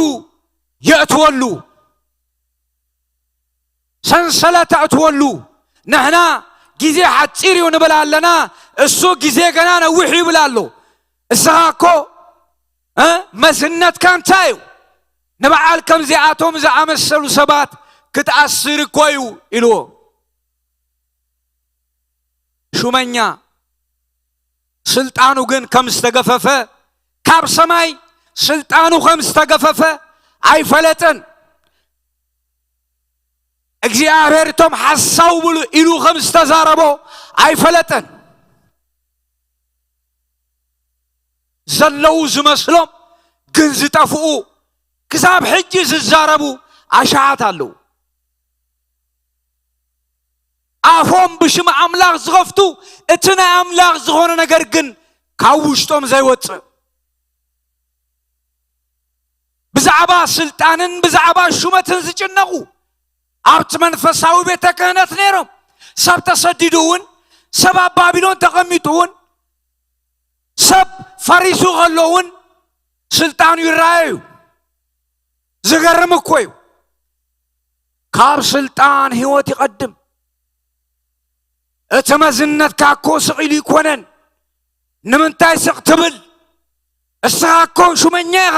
የእትወሉ፣ ሰንሰለት ኣእትወሉ። ንሕና ግዜ ሓጺር እዩ ንብል ኣለና፣ እሱ ግዜ ገና ነዊሕ ይብል ኣሎ። እስኻ እኮ፣ እ፣ መዝነትካ እንታይ እዩ? ንበዓል ከምዚኣቶም ዝኣመሰሉ ሰባት ክትኣስር እኮ እዩ ኢልዎ። ሹመኛ ስልጣኑ ግን ከም ዝተገፈፈ፣ ካብ ሰማይ ስልጣኑ ከም ዝተገፈፈ ኣይፈለጠን። እግዚኣብሔር እቶም ሓሳው ብሉ ኢሉ ከም ዝተዛረቦ ኣይፈለጠን። ዘለዉ ዝመስሎም ግን ዝጠፍኡ፣ ክሳብ ሕጂ ዝዛረቡ ኣሽሓት ኣለዉ። ኣፎም ብሽም ኣምላኽ ዝኸፍቱ፣ እቲ ናይ ኣምላኽ ዝኾነ ነገር ግን ካብ ውሽጦም ዘይወጽእ። ብዛዕባ ስልጣንን ብዛዕባ ሹመትን ዝጭነቑ፣ ኣብቲ መንፈሳዊ ቤተ ክህነት ነይሮም። ሰብ ተሰዲዱ እውን፣ ሰብ ኣብ ባቢሎን ተቐሚጡ እውን፣ ሰብ ፈሪሱ ከሎ እውን ስልጣኑ ይረኣዩ። ዝገርም እኮ እዩ። ካብ ስልጣን ህይወት ይቐድም። እቲ መዝነትካ እኮ ስቕ ኢሉ ይኮነን። ንምንታይ ስቕ ትብል? እስኻ እኮ ሹመኛ ኢኻ።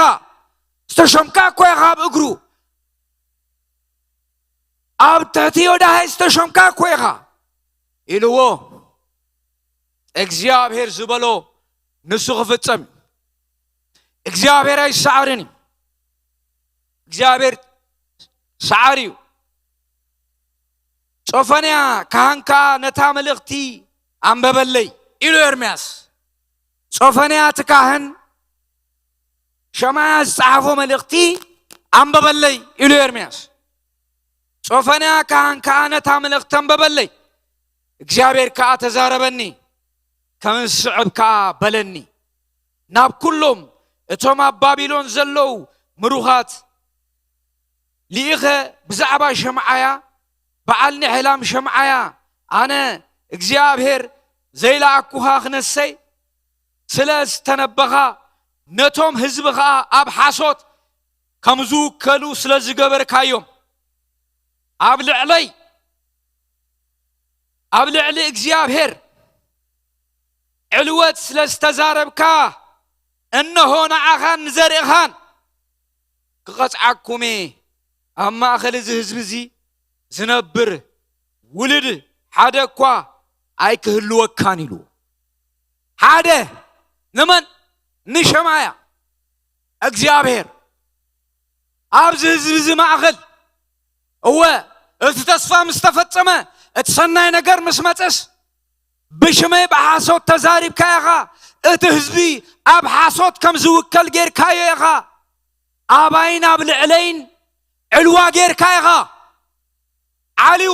ዝተሾምካ እኮ ኢኻ ኣብ እግሩ። ኣብ ትሕቲ ዮዳሄ ዝተሾምካ እኮ ኢኻ ኢልዎ። እግዚኣብሔር ዝበሎ ንሱ ክፍጸም እዩ። እግዚኣብሔር ኣይሰዓርን እዩ። እግዚኣብሔር ሰዓሪ እዩ። ጾፈንያ ካህን ከኣ ነታ መልእኽቲ ኣንበበለይ ኢሉ ኤርምያስ። ጾፈንያ እቲ ካህን ሸማያ ዝጸሓፎ መልእኽቲ ኣንበበለይ ኢሉ ኤርምያስ። ጾፈንያ ካህን ከኣ ነታ መልእኽቲ ኣንበበለይ። እግዚኣብሔር ከኣ ተዛረበኒ፣ ከም ዝስዕብ ከኣ በለኒ። ናብ ኩሎም እቶም ኣብ ባቢሎን ዘለዉ ምሩኻት ልኢኸ ብዛዕባ ሸምዓያ፣ በዓል ንሕላም ሸምዓያ፣ ኣነ እግዚኣብሔር ዘይለኣኩኻ ክነሰይ ስለ ዝተነበኻ፣ ነቶም ህዝቢ ኸኣ ኣብ ሓሶት ከም ዝውከሉ ስለ ዝገበርካዮም፣ ኣብ ልዕለይ፣ ኣብ ልዕሊ እግዚኣብሔር ዕልወት ስለ ዝተዛረብካ፣ እንሆ ንዓኻን ንዘርእኻን ክቐጽዓኩም እየ። ኣብ ማእከል እዚ ህዝቢ እዚ ዝነብር ውሉድ ሓደ እኳ ኣይክህልወካን ኢሉ። ሓደ ንመን? ንሸማያ። እግዚኣብሔር ኣብዚ ህዝቢ እዚ ማእከል፣ እወ፣ እቲ ተስፋ ምስ ተፈጸመ፣ እቲ ሰናይ ነገር ምስ መጸስ፣ ብሽመይ ብሓሶት ተዛሪብካ ኢኻ። እቲ ህዝቢ ኣብ ሓሶት ከም ዝውከል ጌርካዮ ኢኻ። ኣባይን ኣብ ልዕለይን ዕልዋ ጌርካ ኢኻ። ዓልዩ፣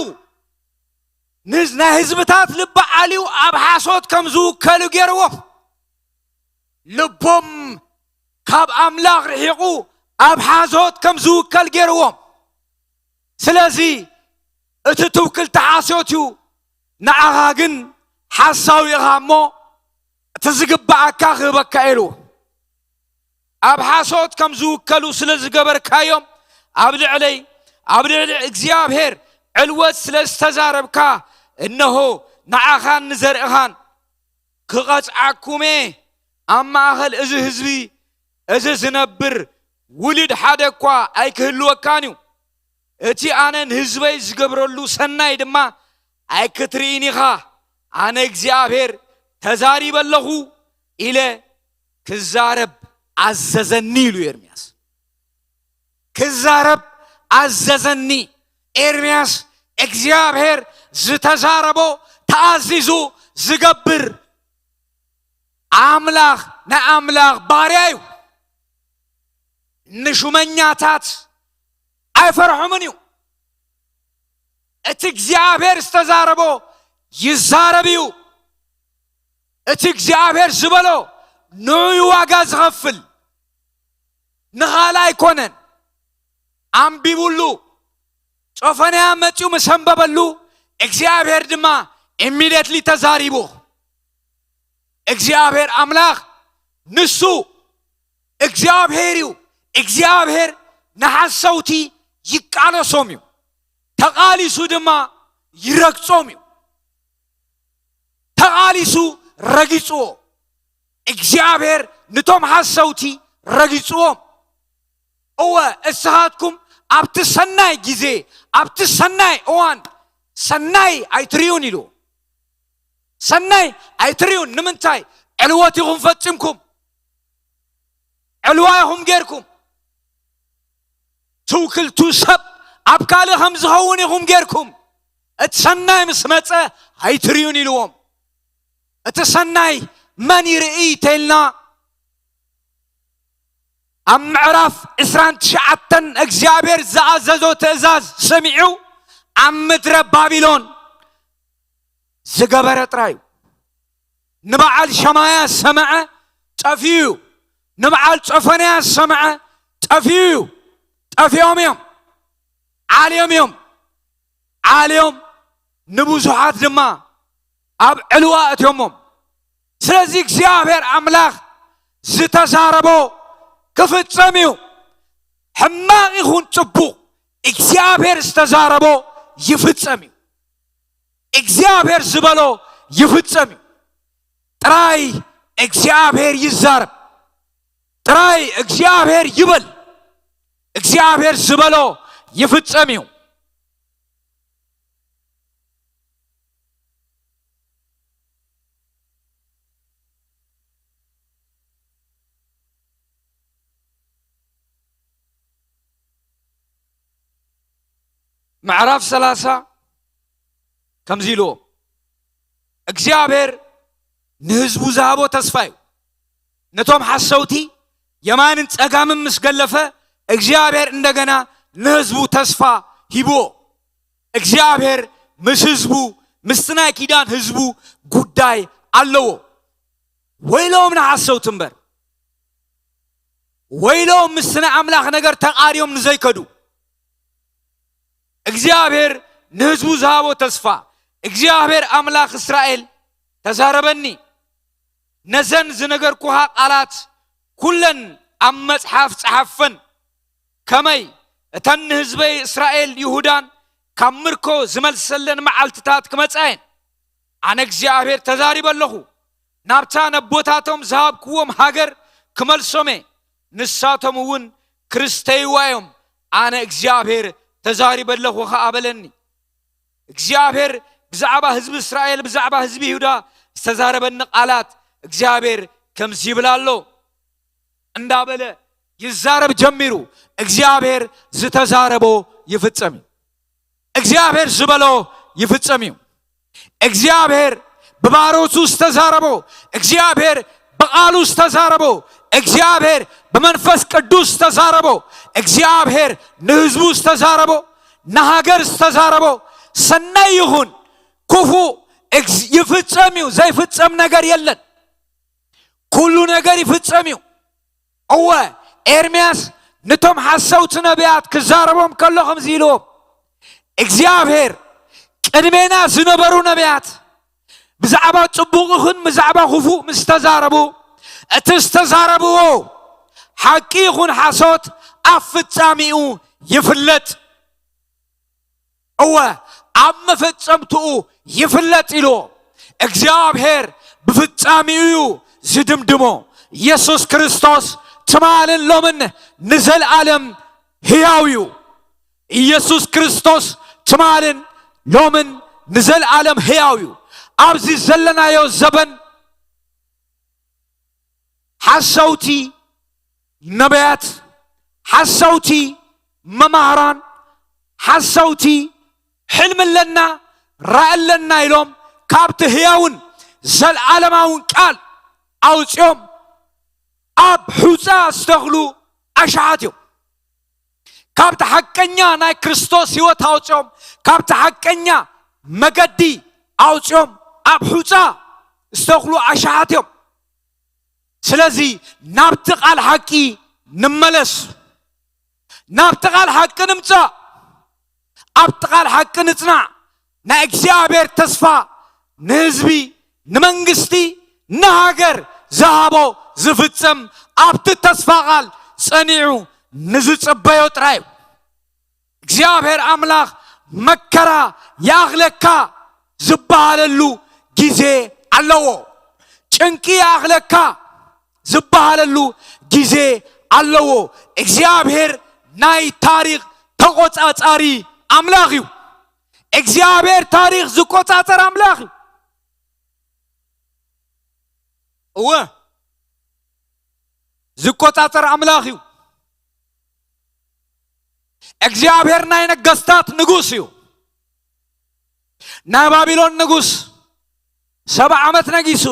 ንዝ-፣ ናይ ህዝብታት ልቢ ዓልዩ ኣብ ሓሶት ከም ዝውከሉ ጌርዎም። ልቦም ካብ ኣምላኽ ርሒቑ ኣብ ሓሶት ከም ዝውከል ጌርዎም። ስለዚ እቲ ትውክልቲ ሓሶት እዩ፣ ንዓኻ ግን ሓሳዊ ኢኻ እሞ እቲ ዝግብኣካ ክህበካ ኢሉ። ኣብ ሓሶት ከም ዝውከሉ ስለ ዝገበርካዮም፣ ኣብ ልዕለይ፣ ኣብ ልዕሊ እግዚኣብሔር ዕልወት ስለ ዝተዛረብካ፣ እነሆ ንዓኻን ንዘርእኻን ክቐጽዓኩም እየ። ኣብ ማእከል እዚ ህዝቢ እዚ ዝነብር ውሉድ ሓደ እኳ ኣይክህልወካን እዩ። እቲ ኣነ ንህዝበይ ዝገብረሉ ሰናይ ድማ ኣይክትርኢን ኢኻ። ኣነ እግዚኣብሔር ተዛሪበ ኣለኹ ኢለ ክዛረብ ኣዘዘኒ ኢሉ ኤርምያስ። ክዛረብ ኣዘዘኒ። ኤርምያስ እግዚኣብሔር ዝተዛረቦ ተኣዚዙ ዝገብር ኣምላኽ፣ ናይ ኣምላኽ ባርያ እዩ። ንሹመኛታት ኣይፈርሖምን እዩ። እቲ እግዚኣብሔር ዝተዛረቦ ይዛረብ እዩ። እቲ እግዚኣብሔር ዝበሎ ንዑ እዩ ዋጋ ዝኸፍል፣ ንኻልእ ኣይኮነን። ኣንቢቡሉ፣ ጾፈንያ መጺኡ ምስ ኣንበበሉ፣ እግዚኣብሔር ድማ ኢሚድየትሊ ተዛሪቡ። እግዚኣብሔር ኣምላኽ ንሱ እግዚኣብሔር እዩ። እግዚኣብሔር ንሓሰውቲ ይቃለሶም እዩ፣ ተቓሊሱ ድማ ይረግጾም እዩ። ተቓሊሱ ረጊጽዎ። እግዚኣብሔር ንቶም ሓሰውቲ ረጊጽዎም። እወ፣ እስኻትኩም ኣብቲ ሰናይ ግዜ፣ ኣብቲ ሰናይ እዋን ሰናይ ኣይትርእዩን ኢሉ። ሰናይ ኣይትርእዩን። ንምንታይ? ዕልወት ኢኹም ፈጺምኩም፣ ዕልዋ ኢኹም ጌርኩም። ትውክልቱ ሰብ ኣብ ካልእ ከም ዝኸውን ኢኹም ጌርኩም። እቲ ሰናይ ምስ መጸ ኣይትርእዩን ኢልዎም። እቲ ሰናይ መን ይርኢ ተልና፣ ኣብ ምዕራፍ ዕስራን ትሽዓተን እግዚኣብሔር ዝኣዘዞ ትእዛዝ ሰሚዑ ኣብ ምድረ ባቢሎን ዝገበረ ጥራይ እዩ። ንበዓል ሸማያ ዝሰምዐ ጠፊኡ እዩ። ንበዓል ጾፈንያ ዝሰምዐ ጠፊኡ እዩ። ጠፊኦም እዮም። ዓልዮም እዮም። ዓልዮም ንብዙሓት ድማ ኣብ ዕልዋ ኣእትዮሞም። ስለዚ እግዚኣብሔር ኣምላኽ ዝተዛረቦ ክፍጸም እዩ። ሕማቕ ይኹን ጽቡቕ፣ እግዚኣብሔር ዝተዛረቦ ይፍጸም እዩ። እግዚኣብሔር ዝበሎ ይፍጸም እዩ። ጥራይ እግዚኣብሔር ይዛረብ። ጥራይ እግዚኣብሔር ይበል። እግዚኣብሔር ዝበሎ ይፍጸም እዩ። ምዕራፍ ሰላሳ ከምዚ ኢልዎ፣ እግዚኣብሔር ንህዝቡ ዝሃቦ ተስፋ እዩ። ነቶም ሓሰውቲ የማንን ጸጋምን ምስ ገለፈ፣ እግዚኣብሔር እንደገና ንህዝቡ ተስፋ ሂብዎ። እግዚኣብሔር ምስ ህዝቡ፣ ምስቲ ናይ ኪዳን ህዝቡ ጉዳይ ኣለዎ። ወይሎም ንሓሰውቲ እምበር፣ ወይሎም ምስቲ ናይ ኣምላኽ ነገር ተቓርዮም ንዘይከዱ። እግዚኣብሔር ንህዝቡ ዝሃቦ ተስፋ። እግዚኣብሔር ኣምላኽ እስራኤል ተዛረበኒ። ነዘን ዝነገርኩኻ ቃላት ኩለን ኣብ መጽሓፍ ጸሓፈን። ከመይ እተን ንህዝበይ እስራኤል ይሁዳን ካብ ምርኮ ዝመልሰለን መዓልትታት ክመጻ እየን። ኣነ እግዚኣብሔር ተዛሪበ ኣለኹ። ናብታ ነቦታቶም ዝሃብክዎም ሃገር ክመልሶም እየ። ንሳቶም እውን ክርስተይዋ እዮም። ኣነ እግዚኣብሔር ተዛሪበ ኣለኹ ኸኣ በለኒ። እግዚኣብሔር ብዛዕባ ህዝቢ እስራኤል፣ ብዛዕባ ህዝቢ ይሁዳ ዝተዛረበኒ ቃላት እግዚኣብሔር ከምዚ ይብል ኣሎ እንዳበለ ይዛረብ ጀሚሩ። እግዚኣብሔር ዝተዛረቦ ይፍጸም እዩ። እግዚኣብሔር ዝበሎ ይፍጸም እዩ። እግዚኣብሔር ብባሮቱ ዝተዛረቦ፣ እግዚኣብሔር ብቓሉ ዝተዛረቦ፣ እግዚኣብሔር ብመንፈስ ቅዱስ ዝተዛረቦ፣ እግዚኣብሔር ንህዝቡ ዝተዛረቦ፣ ንሃገር ዝተዛረቦ፣ ሰናይ ይኹን ክፉእ፣ እግዝ-፣ ይፍጸም እዩ። ዘይፍጸም ነገር የለን። ኩሉ ነገር ይፍጸም እዩ። እወ፣ ኤርምያስ ነቶም ሓሰውቲ ነቢያት ክዛረቦም ከሎ ከምዚ ኢልዎም፣ እግዚኣብሔር ቅድሜና ዝነበሩ ነቢያት ብዛዕባ ጽቡቕ ይኹን ብዛዕባ ክፉእ ምስ ተዛረቡ፣ እቲ ዝተዛረብዎ ሓቂ ይኹን ሓሶት ኣብ ፍጻሜኡ ይፍለጥ። እወ፣ ኣብ መፈጸምትኡ ይፍለጥ ኢልዎ። እግዚኣብሔር ብፍጻሜኡ እዩ ዝድምድሞ። ኢየሱስ ክርስቶስ ትማልን ሎምን ንዘለኣለም ህያው እዩ። ኢየሱስ ክርስቶስ ትማልን ሎምን ንዘለኣለም ህያው እዩ። ኣብዚ ዘለናዮ ዘበን ሓሰውቲ ነቢያት፣ ሓሰውቲ መማህራን፣ ሓሰውቲ ሕልሚ ኣለና፣ ራኢ ኣለና ኢሎም ካብቲ ህያውን ዘለዓለማውን ቃል ኣውጺኦም ኣብ ሑጻ ዝተኽሉ ኣሽሓት እዮም። ካብቲ ሓቀኛ ናይ ክርስቶስ ህይወት ኣውጺኦም፣ ካብቲ ሓቀኛ መገዲ ኣውጺኦም ኣብ ሑጻ ዝተኽሉ ኣሽሓት እዮም። ስለዚ ናብቲ ቃል ሓቂ ንመለስ፣ ናብቲ ቃል ሓቂ ንምጻእ፣ ኣብቲ ቃል ሓቂ ንጽናዕ። ናይ እግዚኣብሔር ተስፋ ንህዝቢ፣ ንመንግስቲ፣ ንሃገር ዝሃቦ ዝፍጸም ኣብቲ ተስፋ ቃል ጸኒዑ ንዝጽበዮ ጥራይ እዩ። እግዚኣብሔር ኣምላኽ መከራ ይኣኽለካ ዝበሃለሉ ግዜ ኣለዎ። ጭንቂ ይኣኽለካ ዝበሃለሉ ግዜ ኣለዎ። እግዚኣብሔር ናይ ታሪኽ ተቖጻጻሪ ኣምላኽ እዩ። እግዚኣብሔር ታሪኽ ዝቆጻጸር ኣምላኽ እዩ። እወ፣ ዝቆጻጸር ኣምላኽ እዩ። እግዚኣብሔር ናይ ነገስታት ንጉስ እዩ። ናይ ባቢሎን ንጉስ ሰብዓ ዓመት ነጊሱ፣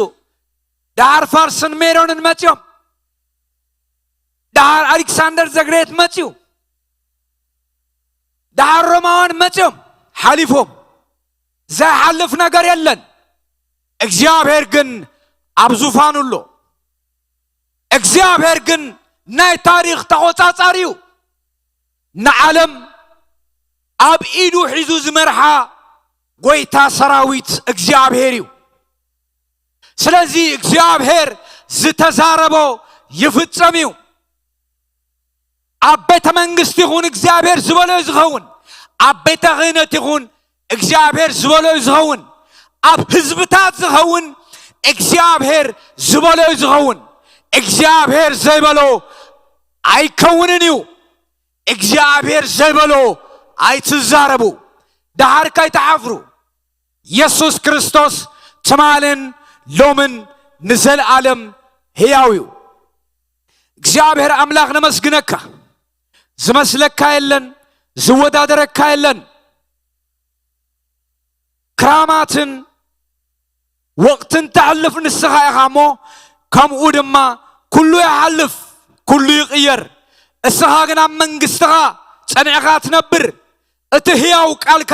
ደሓር ፋርስን ሜዶንን መጽዮም፣ ደሓር ኣሌክሳንደር ዘግሬት መጽዩ፣ ደሓር ሮማውያን መጽዮም ሓሊፎም። ዘይሓልፍ ነገር የለን። እግዚኣብሔር ግን ኣብ ዙፋኑ ኣሎ። እግዚኣብሔር ግን ናይ ታሪኽ ተቖጻጻሪ እዩ። ንዓለም ኣብ ኢዱ ሒዙ ዝመርሓ ጎይታ ሰራዊት እግዚኣብሔር እዩ። ስለዚ እግዚኣብሔር ዝተዛረቦ ይፍጸም እዩ። ኣብ ቤተ መንግስቲ ይኹን እግዚኣብሔር ዝበሎ እዩ ዝኸውን። ኣብ ቤተ ክህነት ይኹን እግዚኣብሔር ዝበሎ እዩ ዝኸውን። ኣብ ህዝብታት ዝኸውን እግዚኣብሔር ዝበሎ እዩ ዝኸውን። እግዚኣብሔር ዘይበሎ ኣይከውንን እዩ። እግዚኣብሔር ዘይበሎ ኣይትዛረቡ። ደሓር ከይትሓፍሩ። ኢየሱስ ክርስቶስ ትማልን ሎምን ንዘለኣለም ህያው እዩ። እግዚኣብሔር ኣምላኽ ነመስግነካ። ዝመስለካ የለን፣ ዝወዳደረካ የለን። ክራማትን ወቕትን ተሕልፍ ንስኻ ኢኻ እሞ፣ ከምኡ ድማ ኩሉ ይሓልፍ፣ ኩሉ ይቕየር። እስኻ ግን ኣብ መንግስትኻ ጸኒዕኻ ትነብር። እቲ ህያው ቃልካ፣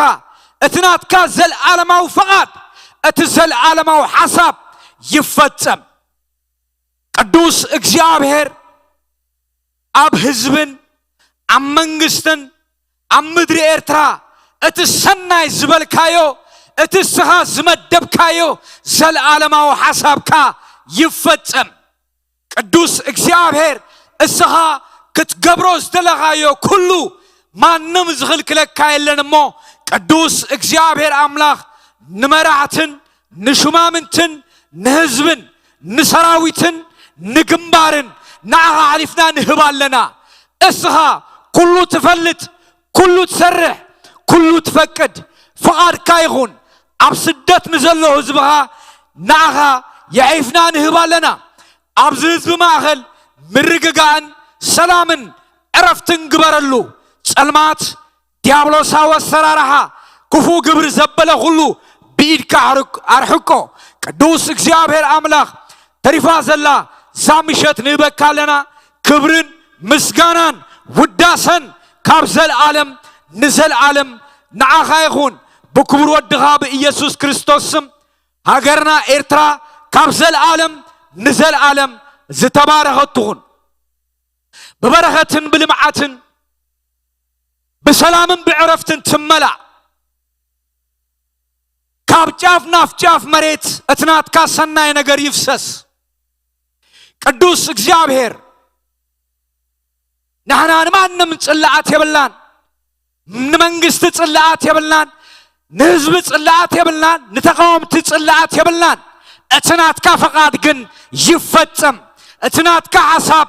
እቲ ናትካ ዘልኣለማዊ ፍቓድ፣ እቲ ዘልኣለማዊ ሓሳብ ይፈጸም። ቅዱስ እግዚኣብሔር ኣብ ህዝብን ኣብ መንግስትን ኣብ ምድሪ ኤርትራ እቲ ሰናይ ዝበልካዮ፣ እቲ እስኻ ዝመደብካዮ ዘልኣለማዊ ሓሳብካ ይፈጸም። ቅዱስ እግዚኣብሔር እስኻ ክትገብሮ ዝደለኻዮ ኩሉ ማንም ዝኽልክለካ የለን እሞ፣ ቅዱስ እግዚኣብሔር ኣምላኽ ንመራሕትን ንሹማምንትን ንህዝብን ንሰራዊትን ንግንባርን ንዓኻ ሓሊፍና ንህብ ኣለና። እስኻ ኩሉ ትፈልጥ፣ ኩሉ ትሰርሕ፣ ኩሉ ትፈቅድ፣ ፍቓድካ ይኹን። ኣብ ስደት ንዘሎ ህዝብኻ ንዓኻ የሒፍና ንህብ ኣለና። ኣብዚ ህዝቢ ማእኸል ምርግጋእን ሰላምን ዕረፍትን ግበረሉ። ጸልማት፣ ዲያብሎሳዊ ኣሰራርሓ፣ ክፉእ ግብሪ ዘበለ ኩሉ ብኢድካ ኣርቅ-፣ ኣርሕቆ። ቅዱስ እግዚኣብሔር ኣምላኽ፣ ተሪፋ ዘላ እዛ ምሸት ንህበካ ኣለና። ክብርን ምስጋናን ውዳሰን ካብ ዘልኣለም ንዘልኣለም ንዓኻ ይኹን። ብክቡር ወድኻ ብኢየሱስ ክርስቶስ ስም ሃገርና ኤርትራ ካብ ዘልኣለም ንዘልኣለም ዝተባረኸት ትኹን። ብበረኸትን ብልምዓትን ብሰላምን ብዕረፍትን ትመላእ። ካብ ጫፍ ናፍ ጫፍ መሬት እቲ ናትካ ሰናይ ነገር ይፍሰስ። ቅዱስ እግዚኣብሔር፣ ንሕና ንማንም ጽላኣት የብልናን፣ ንመንግስቲ ጽላኣት የብልናን፣ ንህዝቢ ጽላኣት የብልናን፣ ንተቃወምቲ ጽላኣት የብልናን። እቲ ናትካ ፈቓድ ግን ይፈጸም። እቲ ናትካ ሓሳብ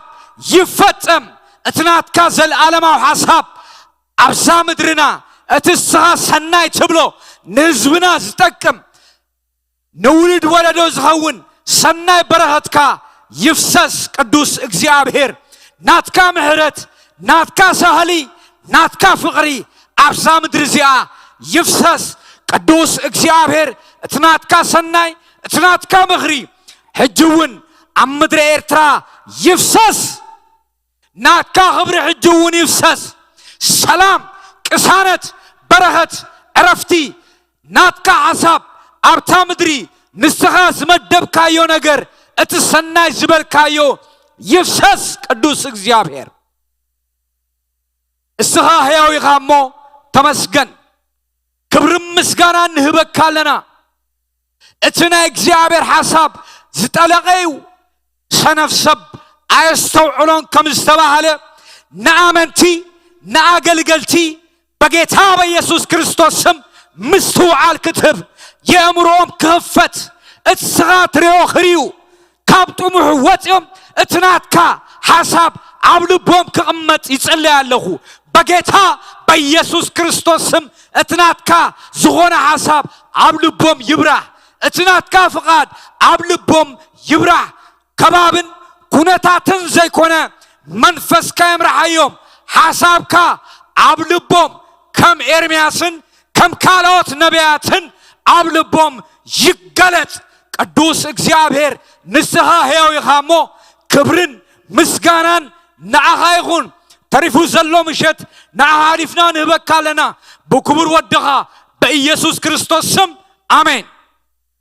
ይፈጸም። እቲ ናትካ ዘልኣለማዊ ሓሳብ ኣብዛ ምድርና፣ እቲ እስኻ ሰናይ ትብሎ፣ ንህዝብና ዝጠቅም፣ ንውሉድ ወለዶ ዝኸውን ሰናይ በረኸትካ ይፍሰስ። ቅዱስ እግዚኣብሔር፣ ናትካ ምሕረት፣ ናትካ ሳህሊ፣ ናትካ ፍቕሪ ኣብዛ ምድሪ እዚኣ ይፍሰስ። ቅዱስ እግዚኣብሔር፣ እቲ ናትካ ሰናይ፣ እቲ ናትካ ምኽሪ ሕጂ እውን ኣብ ምድሪ ኤርትራ ይፍሰስ። ናትካ ክብሪ ሕጂ እውን ይፍሰስ። ሰላም፣ ቅሳነት፣ በረኸት፣ ዕረፍቲ፣ ናትካ ሓሳብ ኣብታ ምድሪ፣ ንስኻ ዝመደብካዮ ነገር፣ እቲ ሰናይ ዝበልካዮ ይፍሰስ። ቅዱስ እግዚኣብሔር፣ እስኻ ሕያው ኢኻ እሞ ተመስገን። ክብርን ምስጋናን ንህበካ ኣለና። እቲ ናይ እግዚኣብሔር ሓሳብ ዝጠለቐ እዩ። ሰነፍ ሰብ ኣየስተውዕሎን ከም ዝተባህለ፣ ንኣመንቲ፣ ንኣገልገልቲ በጌታ በኢየሱስ ክርስቶስ ስም ምስትውዓል ክትህብ፣ የእምሮኦም ክኽፈት፣ እቲ ስኻ ትሪኦ ክርእዩ፣ ካብ ጥሙሕ ወፂኦም እቲ ናትካ ሓሳብ ኣብ ልቦም ክቕመጥ ይጽለይ ኣለኹ። በጌታ በኢየሱስ ክርስቶስ ስም እቲ ናትካ ዝኾነ ሓሳብ ኣብ ልቦም ይብራህ። እቲ ናትካ ፍቓድ ኣብ ልቦም ይብራህ። ከባብን ኩነታትን ዘይኮነ መንፈስካ የምርሓዮም። ሓሳብካ ኣብ ልቦም ከም ኤርምያስን ከም ካልኦት ነቢያትን ኣብ ልቦም ይገለጽ። ቅዱስ እግዚኣብሔር ንስኻ ሕያው ኢኻ እሞ ክብርን ምስጋናን ንዓኻ ይኹን። ተሪፉ ዘሎ ምሸት ንዓኻ ሓሊፍና ንህበካ ኣለና ብክቡር ወድኻ በኢየሱስ ክርስቶስ ስም ኣሜን።